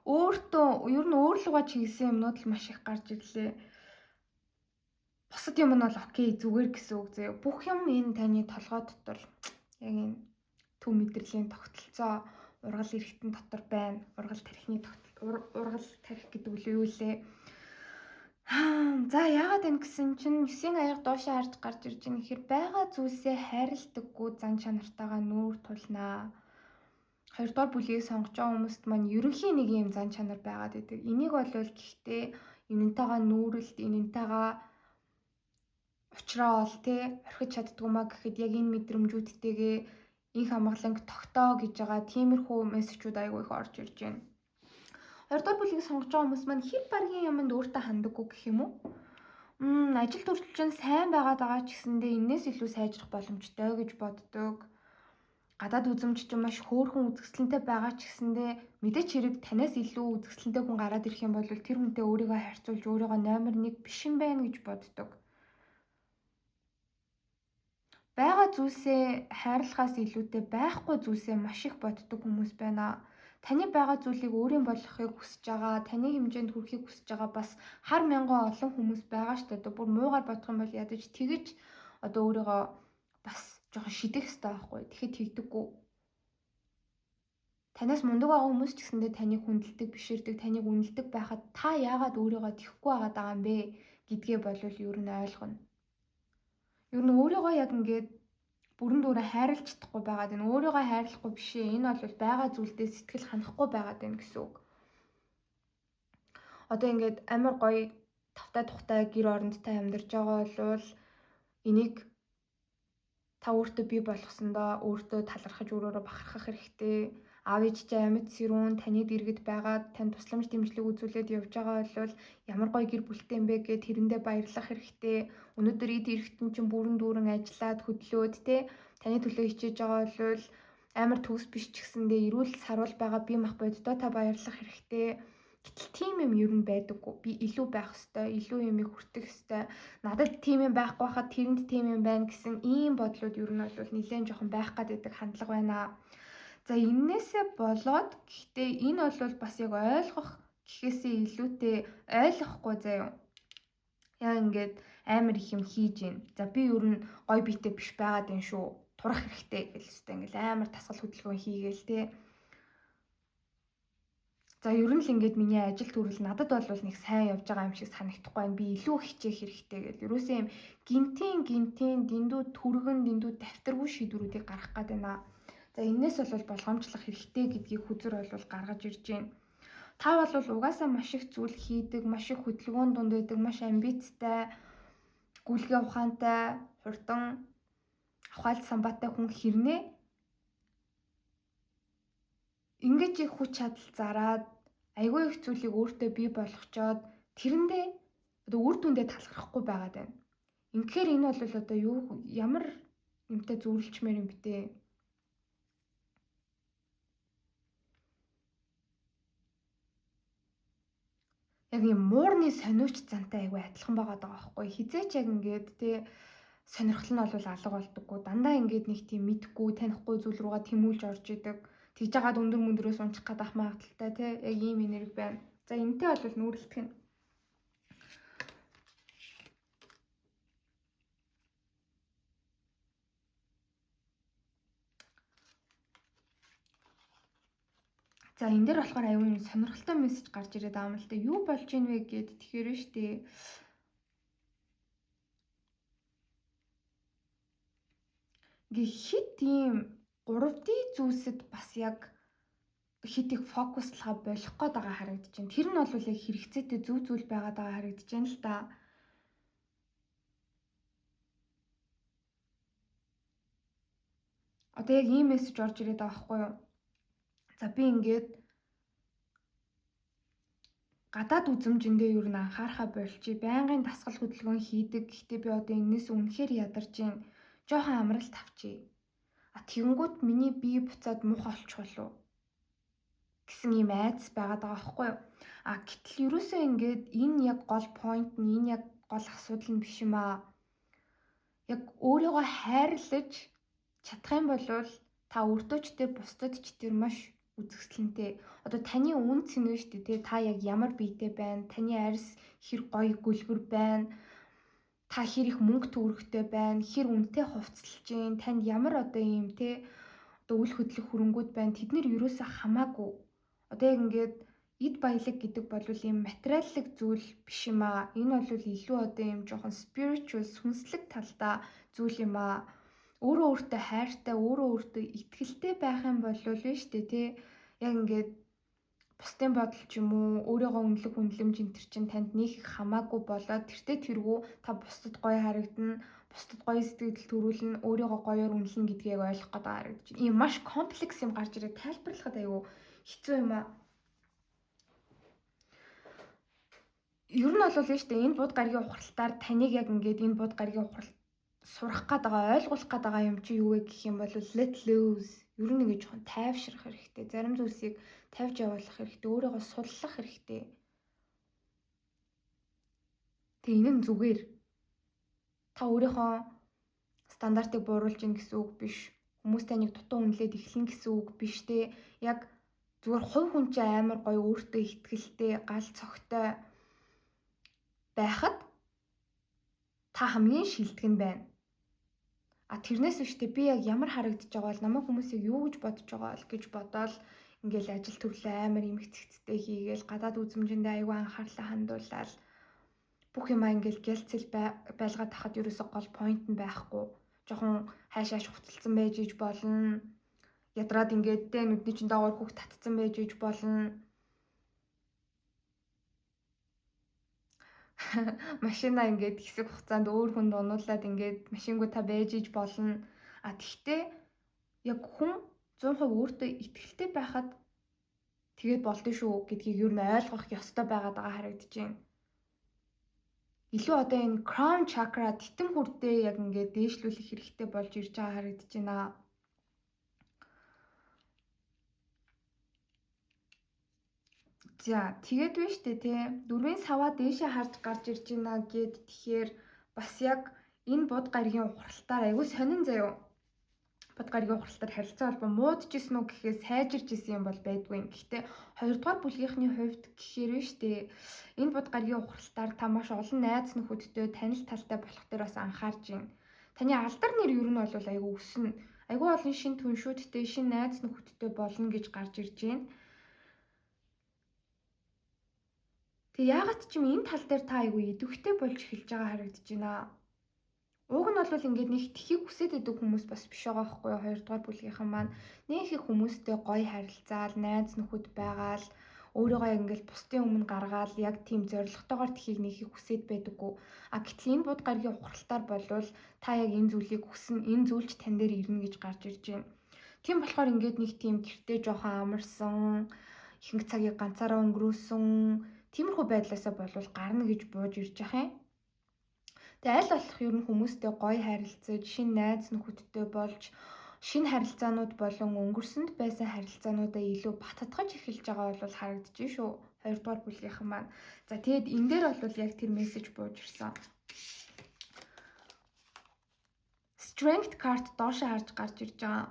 Speaker 1: Өөртөө ер нь өөр лугаа чиглэсэн юмнууд л маш их гарч ирлээ. Бусад юм нь бол okay, зүгээр гэсэн үг зөө. Бүх юм энэ таны толгой дотор яг энэ төв мэдрэлийн тогтолцоо, ургал эргэтэн дотор байна. Ургал тархины тогтол, ургал тархи гэдэг үл юу лээ. За яагаад энэ гэсэн чинь 9-ийн аяга доошоо харж гарч ирж байгаа нэхэр байгаа зүйлсээ хайрладаггүй зан чанартайгаа нүүр тулнаа. Хоёрдугаар бүлгийг сонгож байгаа хүмүүст маань ерөнхий нэг юм зан чанар байгаад байдаг. Энийг бол гэхдээ энэнтэйгээ нүүрэлт, энэнтэйгээ учраа ол те орхиж чаддгүй маа гэхэд яг энэ мэдрэмжүүдтэйгээ инх амгаланг тогтоо гэж байгаа тиймэрхүү мессежүүд айгүй их орж ирж байна. Хоёрдугаар бүлгийг сонгож байгаа хүмүүс маань хэр баргийн юмд өөртөө хандаггүй гэх юм уу? Ажил төрөл чинь сайн байгаад байгаа ч гэсэндээ энээс илүү сайжрах боломжтой гэж боддог. Гадаад үзэмж чинь маш хөөрхөн үзэсгэлэнтэй байгаа ч гэсэндээ мэдээч хэрэг танаас илүү үзэсгэлэнтэй хүн гараад ирэх юм бол тэр хүнтэй өөрийгөө харьцуулж өөрийгөө номер 1 биш юм байна гэж боддог. Байгаа зүйлсээ хайрлахаас илүүтэй байхгүй зүйлсээ маш их боддог хүмүүс байна. Таны байгаа зүйлийг өөрийн болгохыг хүсэж байгаа, таны хэмжээнд хүрэхийг хүсэж байгаа бас хар мянган олон хүмүүс байгаа шүү дээ. Одоо бүр муугар бодох юм бол ядаж тэгэж одоо өөрийгөө бас жоохон шидэх хэрэгтэй байхгүй. Тэгэхэд тэгдэггүй. Танаас мундаг байгаа хүмүүс ч гэсэндээ таныг хүндэлдэг, биширдэг, таныг үнэлдэг байхад та яагаад өөрийгөө тэхгүй байгаад байгаа юм бэ гэдгээ болвол ер нь ойлгоно. Ер нь өөрийгөө яг ингээд бүрэн дүүрэн хайрлаж чадахгүй байгаад байна. Өөрийгөө хайрлахгүй биш ээ. Энэ бол байгаа зүйлдээ сэтгэл ханахгүй байгаад байна гэсэн үг. Одоо ингээд амар гоё тавтай тухтай гэр орондтой амьдарч байгаа бол энийг та өөртөө бий болгосондоо өөртөө талархаж өөрөөрөө бахархах хэрэгтэй. Аав ээж чинь амьд сэрүүн таны дэргэд байгаад тань тусламж дэмжлэг үзүүлээд явж байгаа бол ямар гоё гэр бүлтэй юм бэ гэд тэрэндээ баярлах хэрэгтэй. Өнөөдөр эд эргэтэн чинь бүрэн дүүрэн ажиллаад хөдлөөд те таны төлөө хичээж байгаа бол амар төгс биш ч гэсэндээ эрүүл саруул байгаа бие мах боддоо та баярлах хэрэгтэй. Гэтэл тийм юм ер нь байдаггүй. Би илүү байх ёстой, илүү юмыг хүртэх ёстой. Надад тийм юм байхгүй хахад тэрэнд тийм юм байна гэсэн ийм бодлууд ер нь бол нэлээд жоохон байх гад байдаг хандлага байна. За эннээсээ болоод гэхдээ энэ бол бас яг ойлгох гэхээсээ илүүтэй ойлгохгүй заяа. Яг ингээд амар их юм хийж гин. За би ер нь гой биетэй биш байгаад юм шүү. Турах хэрэгтэй гэл өстэй ингээл амар тасгал хөдөлгөөн хийгээл те. За ер нь л ингээд миний ажил төрөл надад бол нэг сайн явж байгаа юм шиг санагдахгүй байна. Би илүү хичээх хэрэгтэй гэл. Ерөөсөө юм гинтийн дэндүү түргэн дэндүү давтаргүй шийдвэрүүдийг гаргах гээд байна. За энээс бол болгоомжлох хэрэгтэй гэдгийг хүзэр бол гаргаж ирж байна. Та бол угаасаа маш их зүйл хийдэг, маш их хөдөлгөөн дунд байдаг, маш амбицтай, гүйлгээ ухаантай, хурдан ухаалт самбаатай хүн хэрнээ ингэж их хүч чадал зараад айгүй их зүйлийг өөртөө бий болгочоод тэрэндээ одоо үр дүндээ талархахгүй байгаад байна. Үнэхээр энэ бол одоо юу ямар юмтай зүүрлчмээр юм бэ те? Яг юм муурны сониуч зантай айгүй адилхан байгаа даа байхгүй. Хизээч яг ингээд те сонирхол нь бол алга болдоггүй. Дандаа ингээд нэг тийм мэдхгүй, танихгүй зүйл рүүгээ тэмүүлж орж идэг. Тэгж жагаад өндөр мөндрөөс унчих гадах магадaltaй те. Яг ийм энерги байна. За энэтэй бол нүүрлэх нь. За энэ дээр болохоор аюу юм сонирхолтой мессеж гарч ирээд байгаа юм л та. Юу болж ийн вэ гэд тэгэхээр нь штэ. Ингээ хит ийм 3D зүйлсэд бас яг хит их фокуслахаа болох гээд байгаа харагдаж байна. Тэр нь бол яг хэрэгцээтэй зөв зүйл байгаад байгаа харагдаж байна л та. Одоо яг ийм мессеж орж ирээд байгаа байхгүй юу? За би ингээд гадаад үзэмжиндээ юу н анхаарахаа болчих. Байнгын дасгал хөдөлгөөн хийдэг. Гэхдээ би одоо энэс үнэхээр ядарч гин. Жохон амралт авчий. А тэгэнгүүт миний бие буцаад муухай олчих болов гэсэн ийм айдас байгаад байгаа байхгүй юу? А гэтэл ерөөсөө ингээд энэ яг гол point нь, энэ яг гол асуудал нь биш юм аа. Яг өөрийгөө хайрлаж чадах юм бол та өөртөө ч тэр бусдад ч тэр маш үзэсгэлэнтэй. Одоо таны үн цэн үү шүү дээ, та яг ямар биетэй байна, таны арьс хэр гоё гүлгэр байна, та хэр их мөнгө төгрөгтэй байна, хэр үнэтэй хувцалж гин, танд ямар одоо ийм те одоо үл хөдлөх хөрөнгүүд байна. Тэд нэр ерөөсөө хамаагүй. Одоо яг ингээд Эд баялаг гэдэг бол ийм материаллык зүйл биш юм аа. Энэ бол илүү одоо ийм жоохон spiritual сүнслэг талдаа зүйл юм аа. Өөрөө өөртөө хайртай, өөрөө өөртөө итгэлтэй байх юм бол нь шүү дээ, тий. Яг ингээд бусдын бодол ч юм уу, өөрийгөө үнэлэх үнэлэмж энэ төр чинь танд нэг их хамаагүй болоод тэртээ тэргүй та бусдад гоё харагдана, бусдад гоё сэтгэл төрүүлнэ, өөрийгөө гоёор үнэлнэ гэдгийг ойлгох гэдэг харагдаж байна. Ийм маш комплекс юм гарч ирээд тайлбарлахад айгүй хэцүү юм аа. Ер нь бол нь шүү дээ, энэ бод гаригийн ухралтаар таныг яг ингээд энэ бод гаригийн ухралт сурах гээд байгаа, ойлгуулах гээд байгаа юм чи юу вэ гэх юм бол let loose. Ер нь ингэж жоохон тайвшрах хэрэгтэй. Зарим зүйлсийг тавьж явуулах хэрэгтэй, өөрийгөө суллах хэрэгтэй. Тэгээ энэ нь зүгээр. Та өөрийнхөө стандартыг бууруулж гин гэсэн үг биш. Хүмүүс таныг дутуу үнэлээд эхлэн гэсэн үг биш те. Яг зүгээр хувь хүн чинь амар гоё өөртөө ихтгэлтэй, гал цогтой байхад та хамгийн шилдэг нь байна. А тэрнээс биш те, би яг ямар харагдаж байгаа бол намайг хүмүүсийг юу гэж бодож байгаа бол гэж бодоол ингээл ажил төрлөө амар эмх цэгцтэй хийгээл гадаад үзмжиндээ аюу анхаарлаа хандуулаад бүх юмаа ингээл гялцэл байлгаад тахад ерөөсөө гол point нь байхгүй. Жохон хайшааш хувцалцсан байж иж болно. Ядраад ингээд те нүдний чинь доогоор хүүхд татцсан байж иж болно. Машина ингээд хэсэг хугацаанд өөр хүнд унуулаад ингээд машингүй та байж иж болно. А тэгтээ яг хүн 100% өөртөө итгэлтэй байхад тэгээд болдсон шүү гэдгийг ер нь ойлгох ёстой байгаад байгаа харагдаж байна. Илүү одоо энэ crown chakra титэм хүрдээ яг ингээд дээшлүүлэх хэрэгтэй болж ирж байгаа харагдаж байна. За тэгээд биш үү те, дөрвийн саваа дээшээ харж гарч ирж байна гэд тэгэхээр бас яг энэ бод гаригийн ухралтаар айгүй сонин заяо. Бод гаригийн ухралтаар харилцаа холбоо муудчихсэн үү гэхээс сайжирч исэн юм бол байдгүй. Гэхдээ хоёрдугаар бүлгийнхний хувьд гэхээр биш үү, энэ бод гаригийн ухралтаар та маш олон найз нөхөдтэй танил талтай болох дээр бас анхаарч байна. Таны алдар нэр ер нь бол айгүй өснө. Айгүй олон шин түншүүдтэй, шин найз нөхөдтэй болно гэж гарч ирж байна. Тэг яагаад ч юм энэ тал дээр та айгүй идэвхтэй болж эхэлж байгаа харагдаж байна. Уг нь бол ингээд нэг тхийг хүсээд идэг хүмүүс бас биш байгаа байхгүй юу? Хоёрдугаар бүлгийнхэн маань нэг их хүмүүстэй гоё харилцаал, найз нөхөд байгаал, өөрийгөө ингээд бусдын өмнө гаргаал яг тийм зорилготойгоор тхийг нэг их хүсээд байдаггүй. А гэтэл энэ бод гаригийн ухралтаар болвол та яг энэ зүйлийг хүснэ, энэ зүйлч тань дээр ирнэ гэж гарч ирж байна. Тийм болохоор ингээд нэг тийм гэртээ жоохон амарсан, ихэнх цагийг ганцаараа өнгөрөөсөн тиймэрхүү байдлаасаа болвол гарна гэж бууж ирж байгаа юм. Тэгээ аль болох ер нь хүмүүстэй гоё харилцаж, шинэ найз нөхөдтэй болж, шинэ харилцаанууд болон өнгөрсөнд байсан харилцаануудаа илүү баттгаж эхэлж байгаа бол харагдаж шүү. Хоёрдугаар бүлгийнхэн маань. За тэгээд энэ дээр бол яг тэр мессеж бууж ирсэн. Strength card доошоо харж гарч ирж байгаа.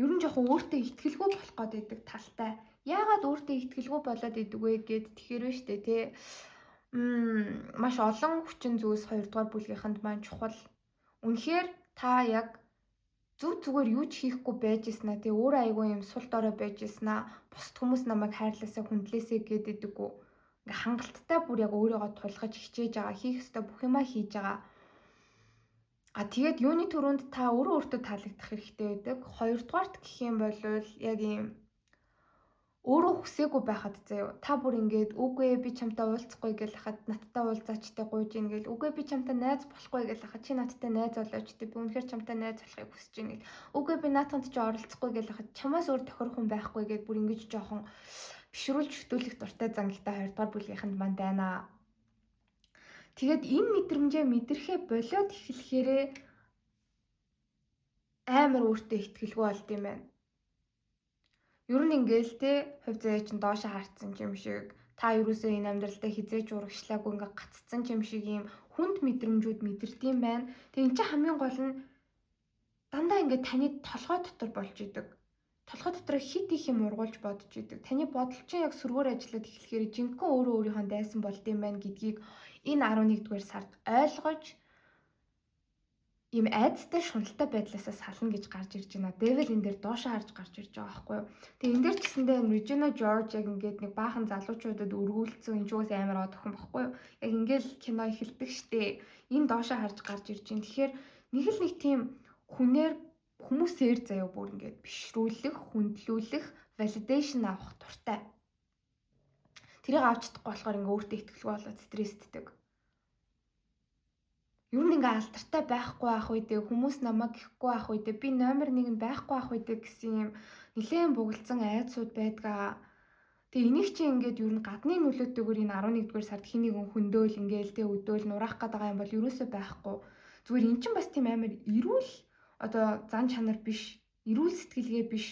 Speaker 1: Ер нь жоохон өөртөө итгэлгүй болох гээд байдаг талтай. Яагаад өөртөө итгэлгүй болоод идэг вэ гэд тэгэхээр нь штэ тий. Маш олон хүчин зүйлс хоёрдугаар бүлгийнхэнд маань чухал. Үнэхээр та яг зүг зүгээр юу ч хийхгүй байж ирсэн аа тий. Өөрөө айгүй юм сул дорой байж ирсэн аа. Бусд хүмүүс намайг хайрлаасаа хүндлээсэй гэд идэггүй. Ингээ хангалттай бүр яг өөрийгөө тулгаж хичээж байгаа, хийх ёстой бүх юмаа хийж байгаа. А тэгээд юуны түрүүнд та өөрөө өөртөө таалагдах хэрэгтэй байдаг. Хоёрдугаарт гэх юм бол яг ийм өөрөө хүсээгүй байхад заяо. Та бүр ингээд үгүй би чамтай уулзахгүй гэж хахад надтай уулзаач те гуйж ийн гэл. Үгүй би чамтай найз болохгүй гэж хахад чи надтай найз болооч те би үнэхээр чамтай найз болохыг хүсэж ийн гэл. Үгүй би наатанд чи оролцохгүй гэж хахад чамаас өөр тохирох хүн байхгүй гэд бүр ингэж жоохон бишрүүлж шүтүүлэх дуртай зангитай хоёрдугаар бүлгийнхэнд маань байна. Тэгээд энэ мэдрэмжээ мэдрэхээ болиод эхлэхээрээ амар өөртөө итгэлгүй болд юм байна. Ер нь ингээл те хувь заяа чинь доошо харцсан юм шиг та ерөөсөө энэ амьдралдаа хизээж урагшлаагүй ингээ гаццсан юм шиг ийм хүнд мэдрэмжүүд мэдэрдэм байна. Тэгээ эн чинь хамгийн гол нь дандаа ингээ таны толгой дотор болж идэг. Толгой дотор хит их юм ургуулж бодож идэг. Таны бодол чинь яг сөргөөр ажиллаад эхлэхээр жинхэнэ өөрөө өөрийнхөө дайсан болд юм байна гэдгийг энэ 11-р сард ойлгож Ийм айдастай, шуналтай байдлаасаа сална гэж гарч ирж байна. Devil энэ дээр доошоо харж гарч ирж байгаа байхгүй юу. Тэгээ энэ дээр ч гэсэндээ Regina George яг ингээд нэг баахан залуучуудад өргүүлсэн, энэ ч угаас амар од охин байхгүй юу. Яг ингээл кино эхэлдэг штэ. Энэ доошоо харж гарч ирж байна. Тэгэхээр нэг л нэг тийм хүнээр, хүмүүсээр заяа бүр ингээд бишрүүлэх, хүндлүүлэх, validation авах дуртай. Тэрийг авч чадахгүй болохоор ингээ өөртөө итгэлгүй болоод стрессддэг. Ер нь ингээ алдартай байхгүй байх үедээ, хүмүүс намайг гихгүй байх үедээ, би номер 1 нь байхгүй байх үедээ гэсэн юм нэлээн бугалзан айдсууд байдгаа. Тэгээ энийг чи ингээд ер нь гадны нөлөөтэйгээр энэ 11-р сард хин нэгэн хөндөөл, ингээл тэ өдөөл нураах гээд байгаа юм бол ерөөсөө байхгүй. Зүгээр эн чинь бас тийм амар эрүүл одоо зан чанар биш, эрүүл сэтгэлгээ биш.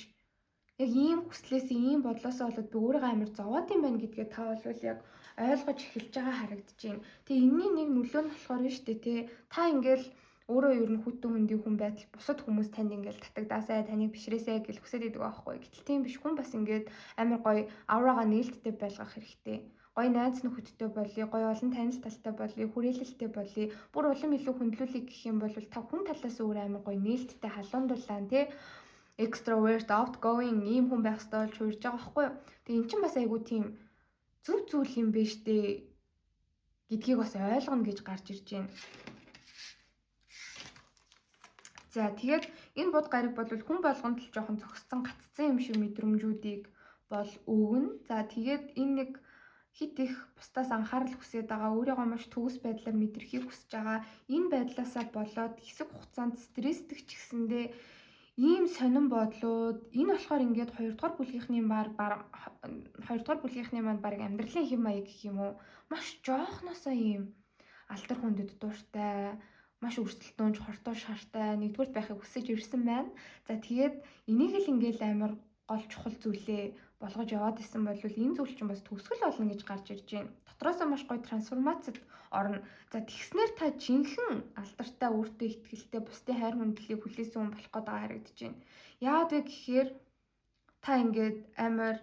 Speaker 1: Яг ийм хүслээс, ийм бодлоосоо болоод би өөрийгөө амар зовоод юм байна гэдгээ та бол яг ойлгож эхэлж байгаа харагдаж байна. Тэгээ энэний нэг нөлөө нь болохоор нь шүү дээ, тий. Та ингээл өөрөө ер нь хүтэн хүндий хүн байтал бусад хүмүүс танд ингээл татагдаасай, таныг бишрээсэй гэж хүсээд идэг байхгүй. Гэтэл тийм биш. Хүн бас ингээд амар гоё aura гаа нээлттэй байлгах хэрэгтэй. Гоё найз нөхөдтэй болъё, гоё олон танил талтай болъё, хүрээлэлтэй болъё. Бүр улам илүү хүндлүүлэх гэх юм бол та хүн талаас өөр амар гоё нээлттэй, халуун дулаан, тий, extrovert, outgoing ийм хүн байх ёстой болж хуурж байгаа байхгүй юу. Тэгээ эн чинь бас айгүй тийм зөв зүйл юм биш үү гэдгийг бас ойлгоно гэж гарч ирж байна. За, тэгээд энэ буд гариг бол хүн болгонд л жоохон зогссон, гаццсан юм шиг мэдрэмжүүдийг бол өгнө. За, тэгээд энэ нэг хит их бусдаас анхаарал хүсээд байгаа, өөрийгөө маш төгс байдлаар мэдрэхийг хүсэж байгаа. Энэ байдлаасаа болоод хэсэг хугацаанд стрессдэг ч гэсэндээ ийм сонин бодлууд энэ болохоор ингээд хоёрдугаар бүлгийнхний маань баг амьдралын хэв маяг гэх юм уу, маш жоохносоо ийм алдар хүндэд дуртай, маш өрсөлдөөнч, хортой шартай, нэгдүгüрт байхыг хүсэж ирсэн байна. За, тэгээд энийг л ингээл амар гол чухал зүйлээ болгож яваад исэн бол энэ зүйл чинь бас төгсгөл болно гэж гарч ирж байна. Дотроосоо маш гоё трансформацид орно. За, тэгснээр та жинхэнэ алдартай, өөртөө итгэлтэй, бусдын хайр хүндлэлийг хүлээсэн хүн болох гээд байгаа харагдаж байна. Яагаад вэ гэхээр та ингээд амар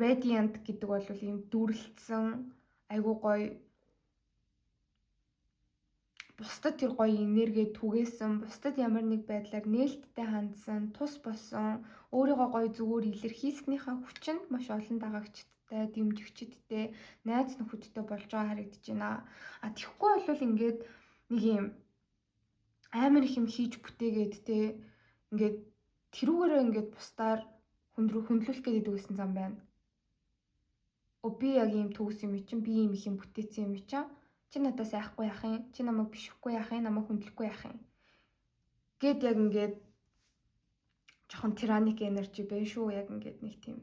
Speaker 1: radiant гэдэг бол ийм дүрлцсэн, айгуу гоё, бусдад тэр гоё энерги түгээсэн, бусдад ямар нэг байдлаар нээлттэй хандсан, тус болсон, өөрийгөө гоё зүгээр илэрхийлснийхаа хүчинд маш олон дагагчдтай, дэмжигчдтэй, найз нөхөдтэй болж байгаа харагдаж байна. А тэгэхгүй бол ингээд нэг юм амар их юм хийж бүтээгээд те, ингээд тэрүүгээрээ ингээд бусдаар хүндрүү хүндлүүлэх гээд байсан зам байна. О, би яг ийм төгс юм чинь, би ийм их юм бүтээсэн юм чинь, чи надаас айхгүй яах юм, чи намайг бишрэхгүй яах юм, намайг хүндлэхгүй яах юм гэд яг ингээд жоохон tyrannic energy байна шүү, яг ингээд нэг тийм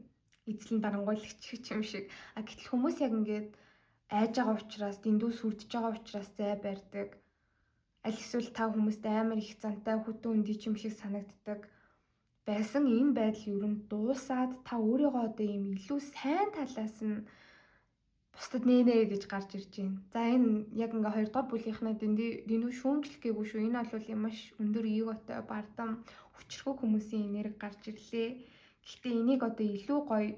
Speaker 1: эзлэн дарангуйлагч юм шиг. А гэтэл хүмүүс яг ингээд айж байгаа учраас, дэндүү сүрдэж байгаа учраас зай барьдаг. Аль эсвэл та хүмүүст амар их зантай, хүтэн үнди юм шиг санагддаг байсан энэ байдал ер нь дуусаад та өөрийгөө одоо ийм илүү сайн талаас нь бусдад нэ нэ гэж гарч ирж байна. За, энэ яг ингээ хоёр дахь бүлгийнхнаа дэндүү шүүмжлэх гээгүй шүү. Энэ бол юм маш өндөр ego той, бардам, хүчрхэг хүмүүсийн энерги гарч ирлээ. Гэхдээ энийг одоо илүү гоё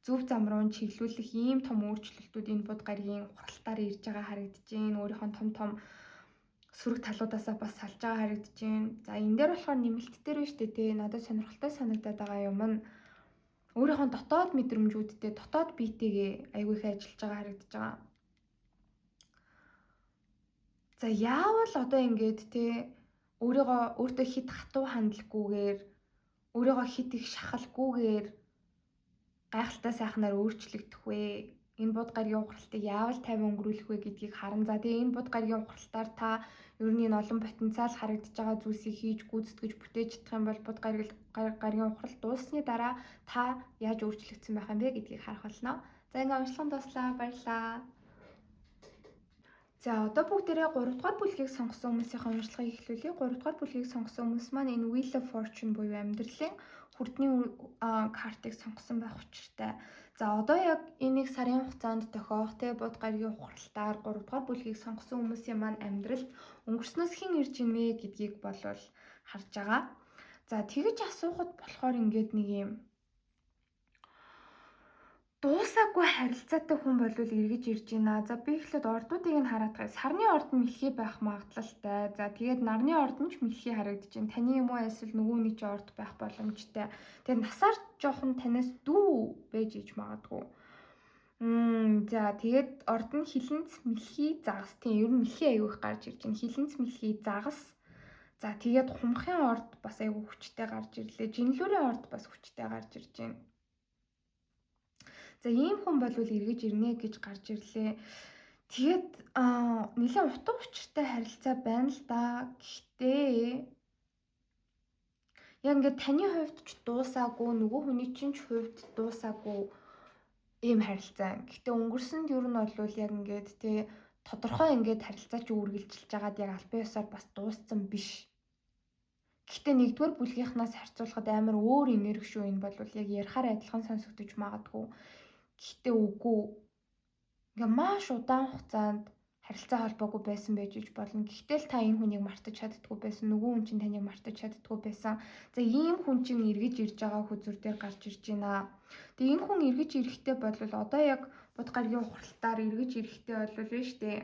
Speaker 1: зөв зам руу чиглүүлэх ийм том өөрчлөлтүүд энэ буд гаригийн хуралтаар ирж байгаа харагдаж байна. Өөрийнхөө том том сөрөг талуудаасаа бас салж байгаа харагдаж байна. За, энэ дээр болохоор нэмэлт дээр байна шүү дээ, тий. Надад сонирхолтой санагдаад байгаа юм нь өөрийнхөө дотоод мэдрэмжүүдтэй, дотоод биетэйгээ айгүй их ажиллаж байгаа харагдаж байгаа. За, яавал одоо ингээд те өөрийгөө өөртөө хит хатуу хандлаггүйгээр, өөрийгөө хит их шахалгүйгээр гайхалтай сайхнаар өөрчлөгдөх вэ? Энэ буд гаригийн ухралтыг яавал тайван өнгөрүүлэх вэ гэдгийг харан, за, тэгээ энэ буд гаригийн ухралтаар та ер нь энэ олон потенциал харагдаж байгаа зүйлсийг хийж гүйцэтгэж бүтээж чадах юм бол буд гаригийн ухралт дууссаны дараа та яаж өөрчлөгдсөн байх юм бэ гэдгийг харах болно. За, ингээ уншлагын дууслаа. Баярлалаа. За, одоо бүгдээрээ 3 дугаар бүлгийг сонгосон хүмүүсийн уншлагыг эхлүүлье. 3 дугаар бүлгийг сонгосон хүмүүс маань энэ Wheel of Fortune буюу амьдралын хүрдний картыг сонгосон байх учиртай. За, одоо яг энийг сарын хугацаанд тохиох те буд гаригийн ухралтаар 3 дугаар бүлгийг сонгосон хүмүүсийн маань амьдралд өнгөрснөөс хэн ирж ийнэ гэдгийг болвол харж байгаа. За, тэгэж асуухад болохоор ингээд нэг юм Дуусаагүй харилцаатай хүн болвол эргэж ирж байна. За би эхлээд ордуудыг нь хараад байгаа. Сарны орд нь мэлхий байх магадлалтай. За тэгээд нарны орд нь ч мэлхий харагдаж байна. Таны юм уу эсвэл нөгөөний ч орд байх боломжтой. Тэгээд насаар жоохон танаас дүү байж иж магадгүй. За тэгээд орд нь хилэнц мэлхий загас. Тийм ер нь мэлхий аягүй их гарч ирж байна. Хилэнц мэлхий загас. За тэгээд хумхын орд бас аягүй хүчтэй гарч ирлээ. Жинлүүрийн орд бас хүчтэй гарч ирж байна. За ийм хүн болвол эргэж ирнэ гэж гарч ирлээ. Тэгээд нэлээд утга учиртай харилцаа байна л да. Гэхдээ яг ингээд таны хувьд ч дуусаагүй, нөгөө хүний чинь ч хувьд дуусаагүй ийм харилцаа. Гэхдээ өнгөрсөнд ер нь бол яг ингээд тэ тодорхой ингээд харилцаа чи үргэлжилж байгаад яг албан ёсоор бас дууссан биш. Гэхдээ нэгдүгээр бүлгийнхнаас харьцуулахад амар өөр энерги шүү энэ бол яг ярихаар адилхан сонсогдож магадгүй. Гэхдээ үгүй. Ингээ маш удаан хугацаанд харилцаа холбоогүй байсан байж иж болно. Гэхдээ л та энэ хүнийг мартаж чаддгүй байсан. Нөгөө хүн чинь таныг мартаж чаддгүй байсан. За ийм хүн чинь эргэж ирж байгаа хүзүр дээр гарч ирж байна. Тэгээ энэ хүн эргэж ирэхтэй бол одоо яг бод гаргийн ухралтаар эргэж ирэхтэй бол биш үү?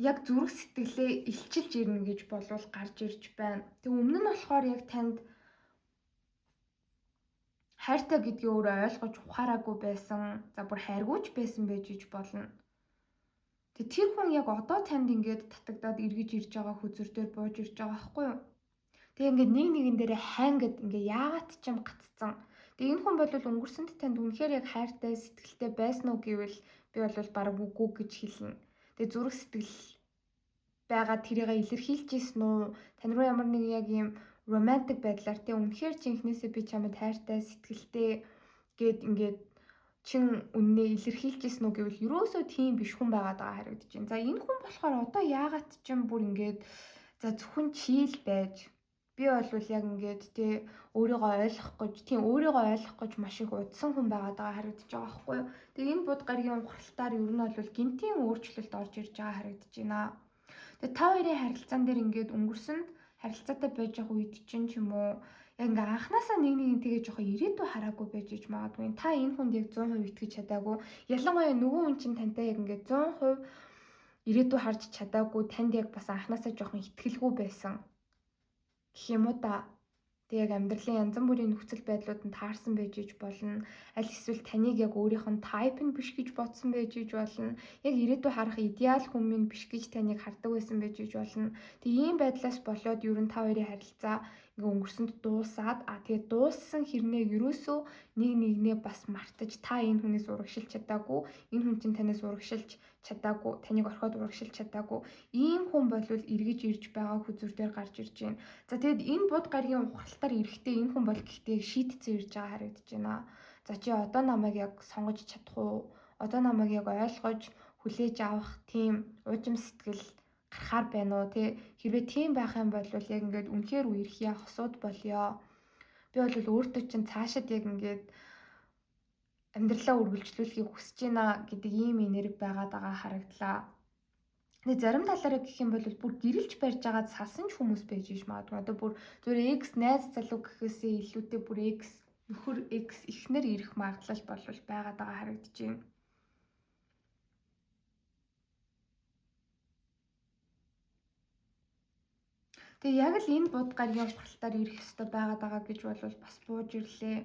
Speaker 1: Яг зүрх сэтгэлээ илчилж ирнэ гэж болвол гарч ирж байна. Тэг өмнө нь болохоор яг танд хайртай гэдгийг өөрөө ойлгож ухаараагүй байсан. За бүр хайргүйч байсан байж иж болно. Тэг тэр хүн яг одоо танд ингээд татагдаад эргэж ирж байгаа хүзүр дээр бууж ирж байгаа байхгүй юу? Тэг ингээд нэг нэгэн дээрээ хайнгад ингээд яагаад ч юм гаццсан. Тэг энэ хүн бол өнгөрсөнд танд үнэхээр яг хайртай сэтгэлтэй байсан уу гэвэл би бол бараг үгүй гэж хэлнэ. Тэгээ зүрх сэтгэл байгаа тэрийгээ илэрхийлж ийсэн үү? Тань руу ямар нэг яг ийм романтик байдлаар тий үнэхээр жинхнээсээ би чамд хайртай, сэтгэлтэй гэд ингээд чин үннээ илэрхийлж ийсэн үү гэвэл ерөөсөө тийм биш хүн байгаад байгаа харагдаж байна. За энэ хүн болохоор одоо яагаад ч юм бүр ингээд за зөвхөн чийл байж би бол яг ингээд тий өөрийгөө ойлгох гэж тийм өөрийгөө ойлгох гэж маш их удсан хүн байгаад байгаа харагдаж байгаа байхгүй юу. Тэгээ энэ бод гаргийн ухралтаар ер нь бол гинтийн өөрчлөлт орж ирж байгаа харагдаж байна. Тэгээ та хоёрын харилцаан дээр ингээд өнгөрсөнд харилцаатай байж байгаа үед чинь ч юм уу яг ингээ анханасаа нэг нэгнтэйгээ жоохон ирээдүй хараагүй байж иж магадгүй. Та энэ хүнд яг 100% итгэж чадаагүй. Ялангуяа нөгөө хүн чинь тантай яг ингээ 100% ирээдүй харж чадаагүй, танд яг бас анханасаа жоохон итгэлгүй байсан гэх юм уу та. Тэг яг амьдралын янз бүрийн нөхцөл байдлууд нь таарсан байж иж болно. Аль эсвэл таныг яг өөрийнх нь type нь биш гэж бодсон байж иж болно. Яг ирээдүй харах идеал хүн минь биш гэж таныг хардаг байсан байж иж болно. Тэг ийм байдлаас болоод ер нь та хоёрын харилцаа ингээ өнгөрсөнд дуусаад тэгээ дууссан хэрнээ ерөөсөө нэг нэгнээ бас мартаж та энэ хүнээс урагшилж чадаагүй, энэ хүн чинь танаас урагшилж чадаагүй, таныг орхиод урагшилж чадаагүй. Ийм хүн болвол эргэж ирж байгаа хүзүр дээр гарч ирж байна. За тэгэд энэ бод гаргийн ухралтаар эрэхтэй энэ хүн бол гэхдээ шийтцэн ирж байгаа харагдаж байна. За чи одоо намайг яг сонгож чадах уу? Одоо намайг яг ойлгож хүлээж авах тийм уужим сэтгэл гарахаар байна уу те? Хэрвээ тийм байх юм бол яг ингээд үнэхээр үерхье, хосууд болёо. Би бол өөртөө чинь цаашид яг ингээд амьдралаа үргэлжлүүлэхийг хүсэж байна гэдэг ийм энерги байгаад байгаа харагдлаа. Тэгээ зарим талаараа гэх юм бол бүр гэрэлж барьж байгаа салсан ч хүмүүс байж иш магадгүй. Одоо бүр зүгээр экс найз залуу гэхээсээ илүүтэй бүр экс нөхөр, экс эхнэр ирэх магадлал болвол байгаад байгаа харагдаж байна. Тэгээ яг л энэ бод гаргийн ухралтаар ирэх ёстой байгаад байгаа гэж бол бас бууж ирлээ.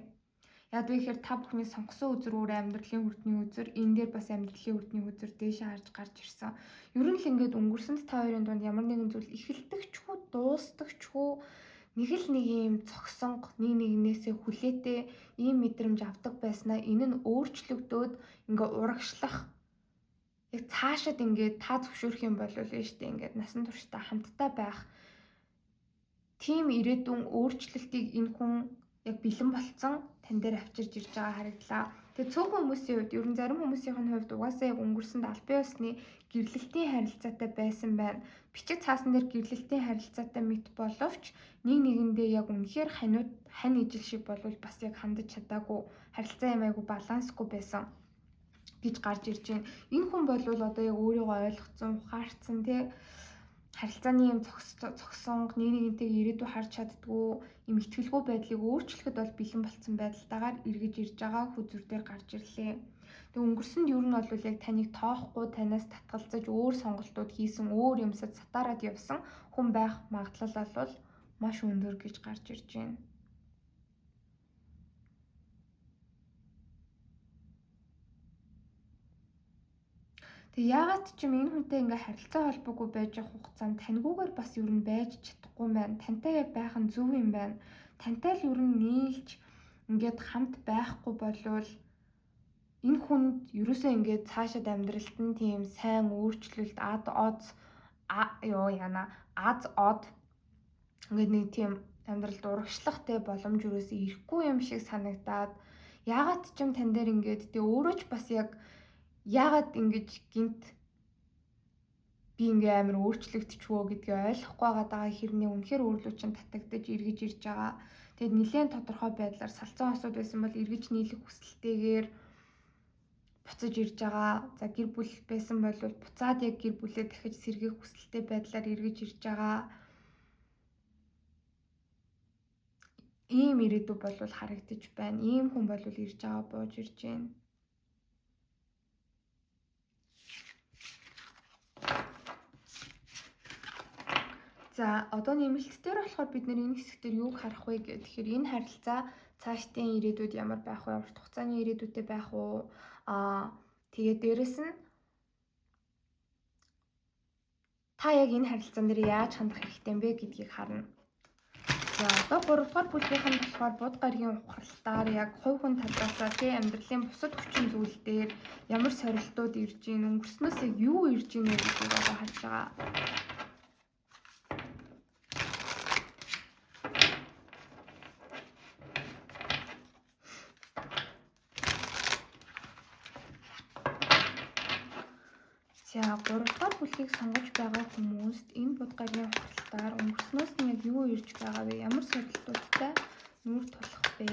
Speaker 1: Яг вэ гэхээр та бүхний сонгосон үзэр өөрөө амьдралын хүрдний үзэр, энэ дээр бас амьдралын хүрдний үзэр дээшээ харж гарч ирсэн. Ер нь л ингээд өнгөрсөнд та хоёрын дунд ямар нэгэн зүйл эхэлдэгчгүй, дуустдагчгүй нэг л нэг юм цогсонго, нэг нэгнээсээ хүлээтэй ийм мэдрэмж авдаг байснаа энэ нь өөрчлөгдөөд ингээ урагшлах яг цаашаад ингээд та зөвшөөрөх юм бол нь штэ ингээд насан туршдаа хамтдаа байх тийм ирээдүйн өөрчлөлтийг энэ хүн яг бэлэн болцсон тань дээр авчирж ирж байгаа харагдлаа. Тэгээ цөөхөн хүмүүсийн хувьд ер нь зарим хүмүүсийн хувьд угаасаа яг өнгөрсөнд албан ёсны гэрлэлтийн харилцаатай байсан байна. Бичиг цаасан дээр гэрлэлтийн харилцаатай мэт боловч нэг нэгэндээ яг үнэхээр ханууд хань ижил шиг болвол бас яг хандаж чадаагүй, харилцаа юм айгу балансгүй байсан гэж гарч ирж байна. Энэ хүн болвол одоо яг өөрийгөө ойлгоцсон, ухаарцсан тий харилцааны юм цогсонг нэг нэгнтэйг ирээдүй харж чаддгүй юм итгэлгүй байдлыг өөрчлөхөд бол бэлэн болцсон байдалтайгаар эргэж ирж байгаа хүзүр дээр гарч ирлээ. Тэг өнгөрсөнд ер нь бол яг таныг тоохгүй, танаас татгалзаж өөр сонголтууд хийсэн, өөр юмсад сатаарад явсан хүн байх магадлал бол маш өндөр гэж гарч ирж байна. Тэг яагаад ч юм энэ хүнтэй ингээ харилцаа холбоогүй байж явах хугацаанд таньгүйгээр бас ер нь байж чадахгүй юм байна. Тантай яг байх нь зөв юм байна. Тантай л ер нь нийлж ингээд хамт байхгүй болвол энэ хүнд ерөөсөө ингээд цаашаад амьдралд нь тийм сайн өөрчлөлт ад од ёо яна аз од ингээд нэг тийм амьдралд урагшлах те боломж ерөөсөө ирэхгүй юм шиг санагдаад яагаад ч юм тань дээр ингээд тэ өөрөө ч бас яг яагаад ингэж гинт би ингээ амар өөрчлөгдчихвөө гэдгийг ойлгохгүй байгаа хэрнээ үнэхээр өөрлөө чинь татагдаж эргэж ирж байгаа. Тэгээд нэлээд тодорхой байдлаар салцсан осууд байсан бол эргэж нийлэх хүсэлтэйгээр буцаж ирж байгаа. За гэр бүл байсан бол буцаад яг гэр бүлээ дахиж сэргээх хүсэлтэй байдлаар эргэж ирж байгаа. Ийм ирээдүй бол харагдаж байна. Ийм хүн бол ирж байгаа бууж ирж байна. За одоо нэмэлт дээр болохоор бид нэр энэ хэсэг дээр юуг харах вэ гэхээр тэгэхээр энэ харилцаа цаашдын ирээдүйд ямар байх вэ? Урт хугацааны ирээдүйтэй байх уу? Тэгээд дээрэс нь та яг энэ харилцаан дээр яаж хандах хэрэгтэй юм бэ гэдгийг харна. За одоо 3 дугаар бүлгийнх нь болохоор буд гарагийн ухралтаар яг хувь хүн талаасаа тий амьдралын бусад хүчин зүйл дээр ямар сорилтууд ирж гин, өнгөрснөөс яг юу ирж гин вэ гэдгийг одоо харж байгаа. За 3 дугаар бүлгийг сонгож байгаа хүмүүст энэ буд гарагийн ухралтаар өнгөрснөөс нь яг юу ирж байгаа вэ? Ямар сорилтуудтай нүүр тулах вэ?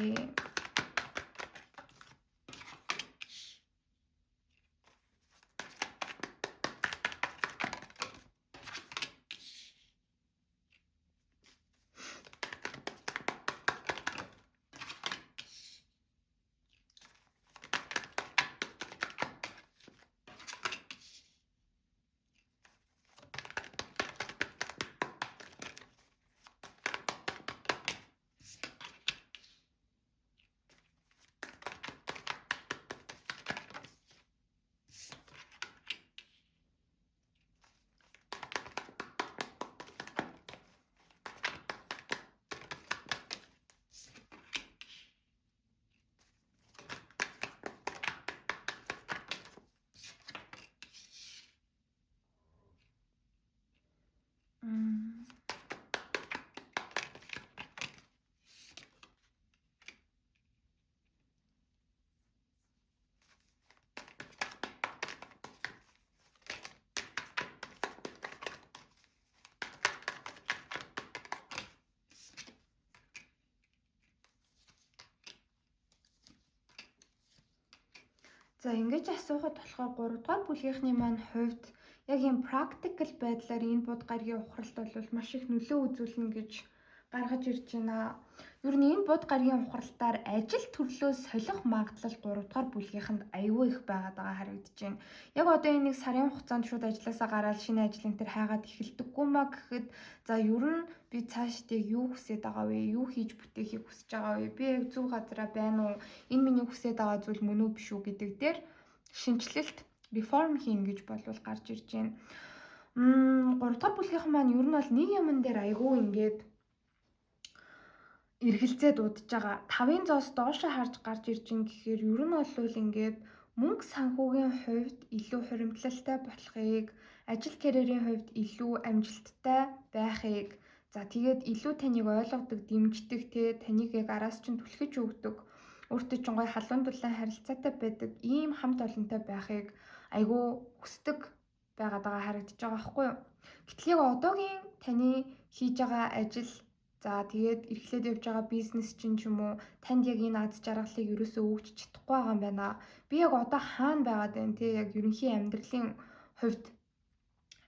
Speaker 1: За ингэж асуухад болохоор 3 дугаар бүлгийнхний маань хувьд яг ийм practical байдлаар энэ буд гарагийн ухралт бол маш их нөлөө үзүүлнэ гэж гаргаж ирж байна. Ер нь энэ буд гарагийн ухралтаар ажил төрлөө солих магадлал 3 дугаар бүлгийнхэнд аюул их байгаад байгаа харагдаж байна. Яг одоо энэ нэг сарын хугацаанд шууд ажилласаа гараад шинэ ажлын төр хайгаад эхэлдэггүй маа гэхэд за ер нь би цаашдаа юу хүсээд байгаа вэ? Юу хийж бүтээхийг хүсэж байгаа вэ? Би яг зөв газараа байна уу? Энэ миний хүсээд байгаа зүйл мөн үү биш үү гэдэг дээр шинэчлэлт реформ хийнэ гэж болвол гарч ирж байна. 3 дугаар бүлгийнхэн маань ер нь бол нэг юмн дээр айгүй ингээд эргэлзээд удаж байгаа. 5-ын зоос доошоо харж гарч ирж ин гэхээр ер нь бол ингээд мөнгө санхүүгийн хувьд илүү хуримтлалтай болохыг, ажил карьерийн хувьд илүү амжилттай байхыг, за тэгээд илүү таныг ойлгодог, дэмждэг, те таныг яг араас чинь түлхэж өгдөг, өөртөө чинь гоё халуун дулаан харилцаатай байдаг ийм хамт олонтой байхыг айгүй хүсдэг байгаад байгаа харагдаж байгаа байхгүй юу. Гэтэл яг одоогийн таны хийж байгаа ажил, за тэгээд эрхлээд явж байгаа бизнес чинь ч юм уу танд яг энэ аз жаргалыг ерөөсөө өгч чадахгүй байгаа юм байна. Би яг одоо хаана байгаад байна те яг ерөнхий амьдралын хувьд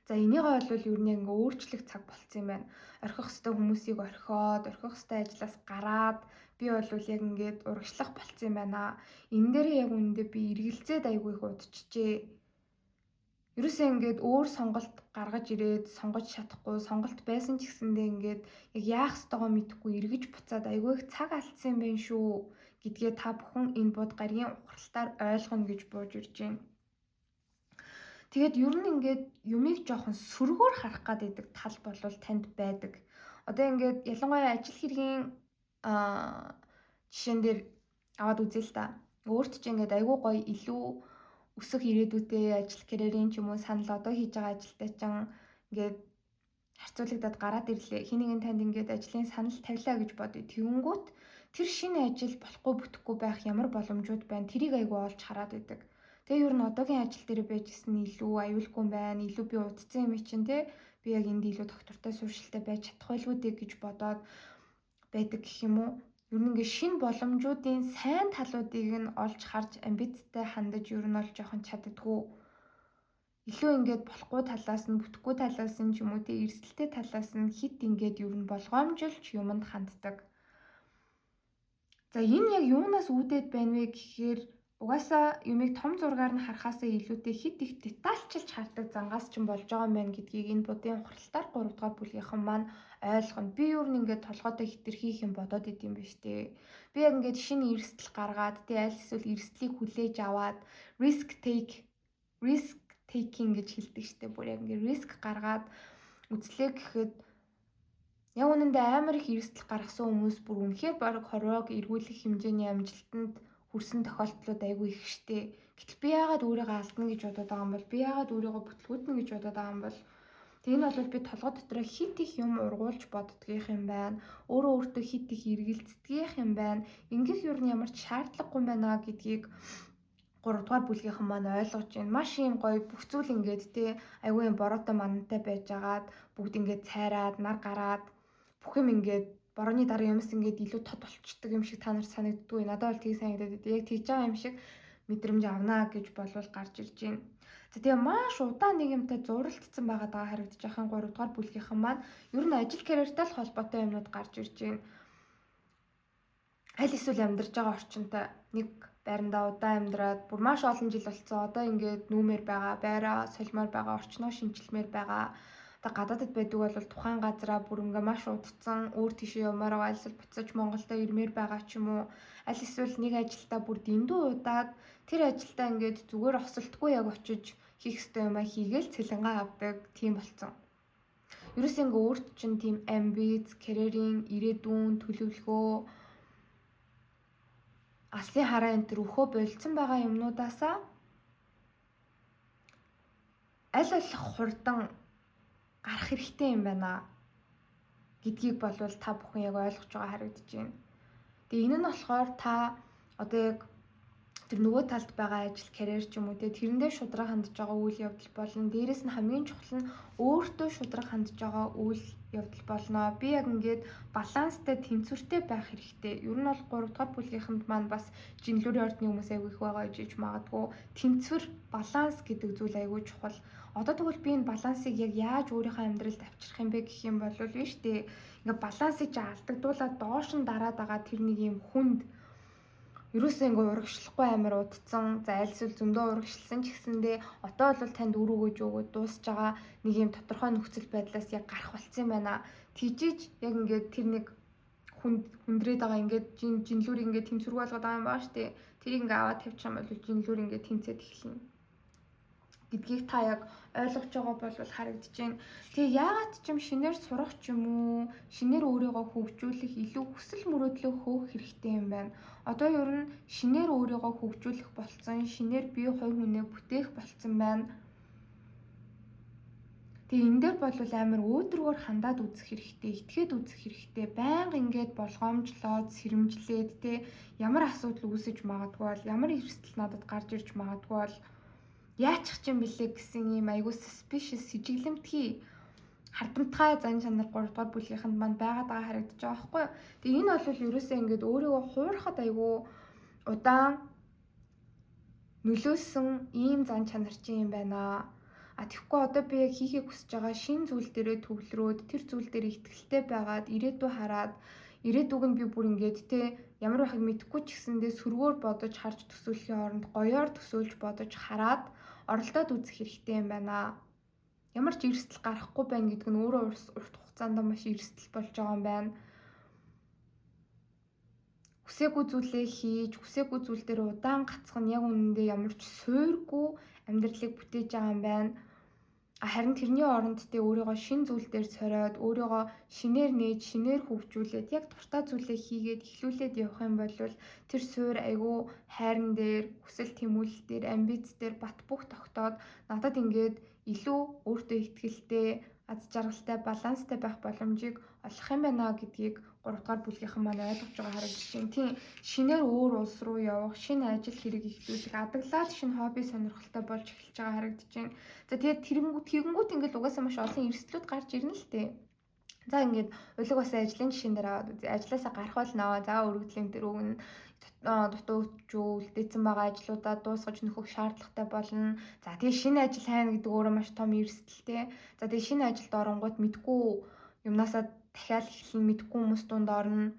Speaker 1: За, энийгээ бол ер нь яг ингээ өөрчлөх цаг болцсон юм байна. Орхих ёстой хүмүүсийг орхиод, орхих ёстой ажлаас гараад би бол яг ингээд урагшлах болцсон юм байна. Энэ дээр яг үүндээ би эргэлзээд айгүй их удчихжээ. Ерөөсөө ингээд өөр сонголт гаргаж ирээд сонгож чадахгүй, сонголт байсан ч гэсэндээ ингээд яг яах ёстойгоо мэдэхгүй эргэж буцаад айгүй их цаг алдсан юм байна шүү гэдгээ та бүхэн энэ бод гаригийн ухралтаар ойлгоно гэж бууж ирж байна. Тэгээд ер нь ингээд юмыг жоохон сөргөөр харах гад байдаг тал болвол танд байдаг. Одоо ингээд ялангуяа ажил хэргийн жишээн дээр аваад үзье л та. Өөрт чинь ингээд айгүй гоё илүү өсөх ирээдүйтэй ажил карьерийн ч юм уу санал одоо хийж байгаа ажилтай чинь ингээд харьцуулагдаад гараад ирлээ. Хин нэгэн танд ингээд ажлын санал тавилаа гэж бодъё. Тэгэнгүүт тэр шинэ ажил болохгүй бүтэхгүй байх ямар боломжууд байна, тэрийг айгүй олж хараад байдаг. Тэгээ ер нь одоогийн ажил дээр байж гисэн илүү аюулгүй юм байна. Илүү би удцсан юм чинь те, би яг энд илүү доктортой суурьшилтай байж чадах байлгүй дээ гэж бодоод байдаг гэх юм уу. Ер нь ингээ шинэ боломжуудын сайн талуудыг нь олж харж амбицтай хандаж ер нь бол жоохон чаддаггүй. Илүү ингээд болохгүй талаас нь, бүтэхгүй талаас нь ч юм уу те, эрсдэлтэй талаас нь хит ингээд ер нь болгоомжилж юмд ханддаг. За, энэ яг юунаас үүдээд байна вэ гэхээр угаасаа юмыг том зургаар нь харахаасаа илүүтэй хит их детальчилж хардаг зангаас ч болж байгаа юм байна гэдгийг энэ будын ухралтаар 3 дугаар бүлгийнхэн маань ойлгоно. Би юу нэг ингээд толгойтой хитрхи юм бодоод идэм биш үү? Би яг ингээд шинэ эрсдэл гаргаад тий, аль эсвэл эрсдлийг хүлээж аваад risk taking гэж хэлдэг штэ. Бүр яг ингээд risk гаргаад үзлээ гэхэд яг үнэндээ амар их эрсдэл гаргасан хүмүүс бүр үнэхээр бараг хорвоог эргүүлэх хэмжээний амжилтанд хүрсэн тохиолдлууд айгүй их штэ. Гэтэл би яагаад өөрийгөө алдна гэж бодоод байгаа юм бол, би яагаад өөрийгөө бүтлгүүднэ гэж бодоод байгаа юм бол? Тэг энэ бол би толгой дотроо хит их юм ургуулж боддгийх юм байна. Өөрөө өөртөө хит их эргэлздгийх юм байна. Ингэх юу нь ямар ч шаардлагагүй юм байна гэдгийг 3 дугаар бүлгийнхэн маань ойлгож байна. Маш юм гоё бүх зүйл ингээд те, айгүй юм бороотой манантай байжгаад бүгд ингээд цайраад нар гараад бүх юм ингээд борооны дараа юмс ингээд илүү тод болчдөг юм шиг та нарт санагддгүй. Надад бол тийг санагдаад байдаг. Яг тэгж байгаа юм шиг мэдрэмж авнаа гэж болвол гарч ирж байна. За, тэгээ маш удаан нэг юмтай зуралтцсан байгаа даа харагдаж байхын 3 дугаар бүлгийнхэн маань ер нь ажил карьертай л холбоотой юмнууд гарч ирж байна. Аль эсвэл амьдарч байгаа орчинтой, нэг байрандаа удаан амьдраад бүр маш олон жил болцсон. Одоо ингээд нүүмээр байгаа, байраа солимоор байгаа, орчноо шинчилмээр байгаа. Одоо гадаадд байдаг бол тухайн газараа бүр ингээ маш удцсан, өөр тийшээ явмаар байгаа, эсвэл буцаж Монголдо ирмээр байгаа ч юм уу. Аль эсвэл нэг ажилдаа бүр дэндүү удаад тэр ажилдаа ингээд зүгээр осолтгүй яг очиж хийх ёстой юмаа хийгээл цалингаа авдаг тийм болцсон. Ерөөс ингээ өөрт чинь тийм амбиц, карьерийн ирээдүйн төлөвлөгөө, алсын хараа энэ төр өхөө болцсон байгаа юмнуудаасаа аль болох хурдан гарах хэрэгтэй юм байна гэдгийг болвол та бүхэн яг ойлгож байгаа харагдаж байна. Тэгээ энэ нь болохоор та одоо яг тэр нөгөө талд байгаа ажил, карьер ч юм уу те, тэрэндээ шудраг хандж байгаа үйл явдал болно. Дээрээс нь хамгийн чухал нь өөртөө шудраг хандж байгаа үйл явдал болно. Би яг ингээд баланстай, тэнцвэртэй байх хэрэгтэй. Ер нь бол 3 дугаар бүлгийнхэнд маань бас жинлүүрийн ордны хүмүүс айгүй их байгаа гэж магадгүй. Тэнцвэр, баланс гэдэг зүйл айгүй чухал. Одоо тэгвэл би энэ балансыг яг яаж өөрийнхөө амьдралд авчрах юм бэ гэх юм бол биш үү? Ингээ балансыг чи алдагдуулаад доош нь дараад байгаа тэр нэг юм хүнд ерөөсөө ингээ урагшлахгүй амар удцсан. За, аль эсвэл зөндөө урагшлсан ч гэсэндээ одоо бол танд үр өгөөж өгөөд дуусж байгаа нэг юм тодорхой нөхцөл байдлаас яг гарах болцсон юм байна. Тийжиж яг ингээд тэр нэг хүнд хүндрээд байгаа ингээд жинлүүр ингээд тэнцвэргүй болгоод байгаа юм байна шүү дээ. Тэрийг ингээ аваад тавьчих юм бол жинлүүр ингээд тэнцээд эхэлнэ гэдгийг та яг ойлгож байгаа бол харагдаж байна. Тэгээ яагаад ч юм шинээр сурах ч юм уу, шинээр өөрийгөө хөгжүүлэх илүү хүсэл мөрөөдлөө хөөх хэрэгтэй юм байна. Одоо ер нь шинээр өөрийгөө хөгжүүлэх болцсон, шинээр бие хувь хүнээ бүтээх болцсон байна. Тэгээ энэ дээр бол амар өөдрөгөр хандаад үзэх хэрэгтэй, итгээд үзэх хэрэгтэй. Байнга ингээд болгоомжлоод, сэрэмжлээд те, ямар асуудал үүсэж магадгүй бол, ямар эрсдэл надад гарч ирж магадгүй бол, яачих юм бэлээ гэсэн ийм айгуу suspicious, сэжиглэмтгий, хардамтгай зан чанар 3 дугаар бүлгийнхэнд манд байгаад байгаа харагдаж байгаа байхгүй юу. Тэгээ энэ бол ерөөсөө ингээд өөрийгөө хуурахад айгуу удаан нөлөөлсөн ийм зан чанар чинь юм байна. А тэгэхгүй одоо би яг хийхийг хүсэж байгаа шинэ зүйл дээрээ төвлөрөөд, тэр зүйл дээр итгэлтэй байгаад, ирээдүй хараад, ирээдүг нь би бүр ингээд те ямар байхыг мэдэхгүй ч гэсэндээ сөргөөр бодож харж төсөөлөхийн оронд гоёор төсөөлж бодож хараад оролдоод үзэх хэрэгтэй юм байна. Ямар ч эрсдэл гарахгүй байна гэдэг нь өөрөө урт хугацаанд маш эрсдэл болж байгаа юм байна. Хүсээгүй зүйлээ хийж, хүсээгүй зүйл дээр удаан гацах нь яг үнэндээ ямар ч суйргүй амьдралыг бүтээж байгаа юм байна. Харин тэрний оронд тэ өөрийгөө шинэ зүйл дээр сориод, өөрийгөө шинээр нээж, шинээр хөгжүүлээд, яг дуртай зүйлээ хийгээд эхлүүлээд явах юм бол тэр суур айгүй хайран дээр, хүсэл тэмүүлэл дээр, амбиц дээр бат бөх тогтоод надад ингээд илүү өөртөө итгэлтэй, аз жаргалтай, баланстай байх боломжийг олох юм байна гэдгийг 3 дугаар бүлгийнхэн маань ойлгож байгаа харагдаж байна. Тийм, шинээр өөр улс руу явах, шинэ ажил хэрэг эхлүүлэх, адаглаад шинэ хобби сонирхолтой болж эхэлж байгаа харагдаж байна. За, тэгээд тэгэнгүүт ингээд угаасаа маш олон эрсдлүүд гарч ирнэ л дээ. За, ингээд улиг бас ажлын жишээн дээр аваад үзье. Ажлаасаа гарах болно. За, өргөдлийн дээр өгнө, дутуу үлдээсэн байгаа ажлуудаа дуусгаж нөхөх шаардлагатай болно. За, тэгээ шинэ ажил хайна гэдэг өөрөө маш том эрсдэлтэй. За, тэгээ шинэ ажилд оронгууд мэдгүй юмнасаа дахиад эхлэн, мэдгүй хүмүүс дунд орно.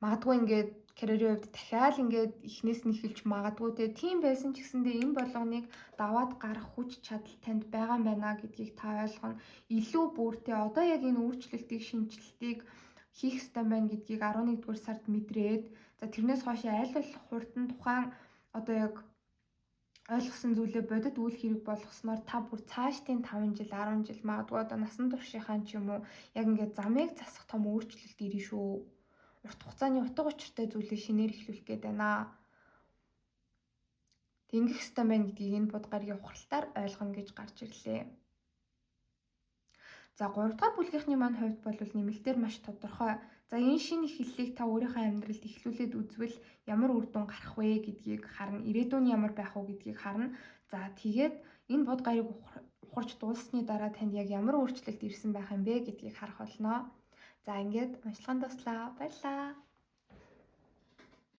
Speaker 1: Магадгүй ингээд карьерийн хувьд дахиад ингээд эхнээс нь эхэлж магадгүй те. Тийм байсан ч гэсэндээ энэ болгоныг даваад гарах хүч чадал танд байгаа юм байна гэдгийг та ойлгоно. Илүү бүртээ одоо яг энэ өөрчлөлтийг, шинэчлэлтийг хийх ёстой байна гэдгийг 11-р сард мэдрээд, за, тэрнээс хойш аль болох хурдан тухайн одоо яг ойлгосон зүйлээ бодит үйл хэрэг болгосноор та бүр цаашдын 5 жил, 10 жил, магадгүй одоо насан туршийнхаа ч юм уу, яг ингээд замыг засах том өөрчлөлт ирнэ шүү. Урт хугацааны утга учиртай зүйлээ шинээр эхлүүлэх гээд байна. Ингэх ёстой байна гэдгийг энэ буд гарагийн ухралтаар ойлгоно гэж гарч ирлээ. За, 3 дугаар бүлгийнхний маань хувьд бол нэмэлтээр маш тодорхой. За, энэ шинэ эхлэлийг та өөрийнхөө амьдралд эхлүүлээд үзвэл ямар үр дүн гарах вэ гэдгийг харна. Ирээдүйн нь ямар байх вэ гэдгийг харна. За, тэгээд энэ буд гарыг ухарч дууссаны дараа танд яг ямар өөрчлөлт ирсэн байх юм бэ гэдгийг харах болно. За, ингээд уншлагын дуслаа. Баярлалаа.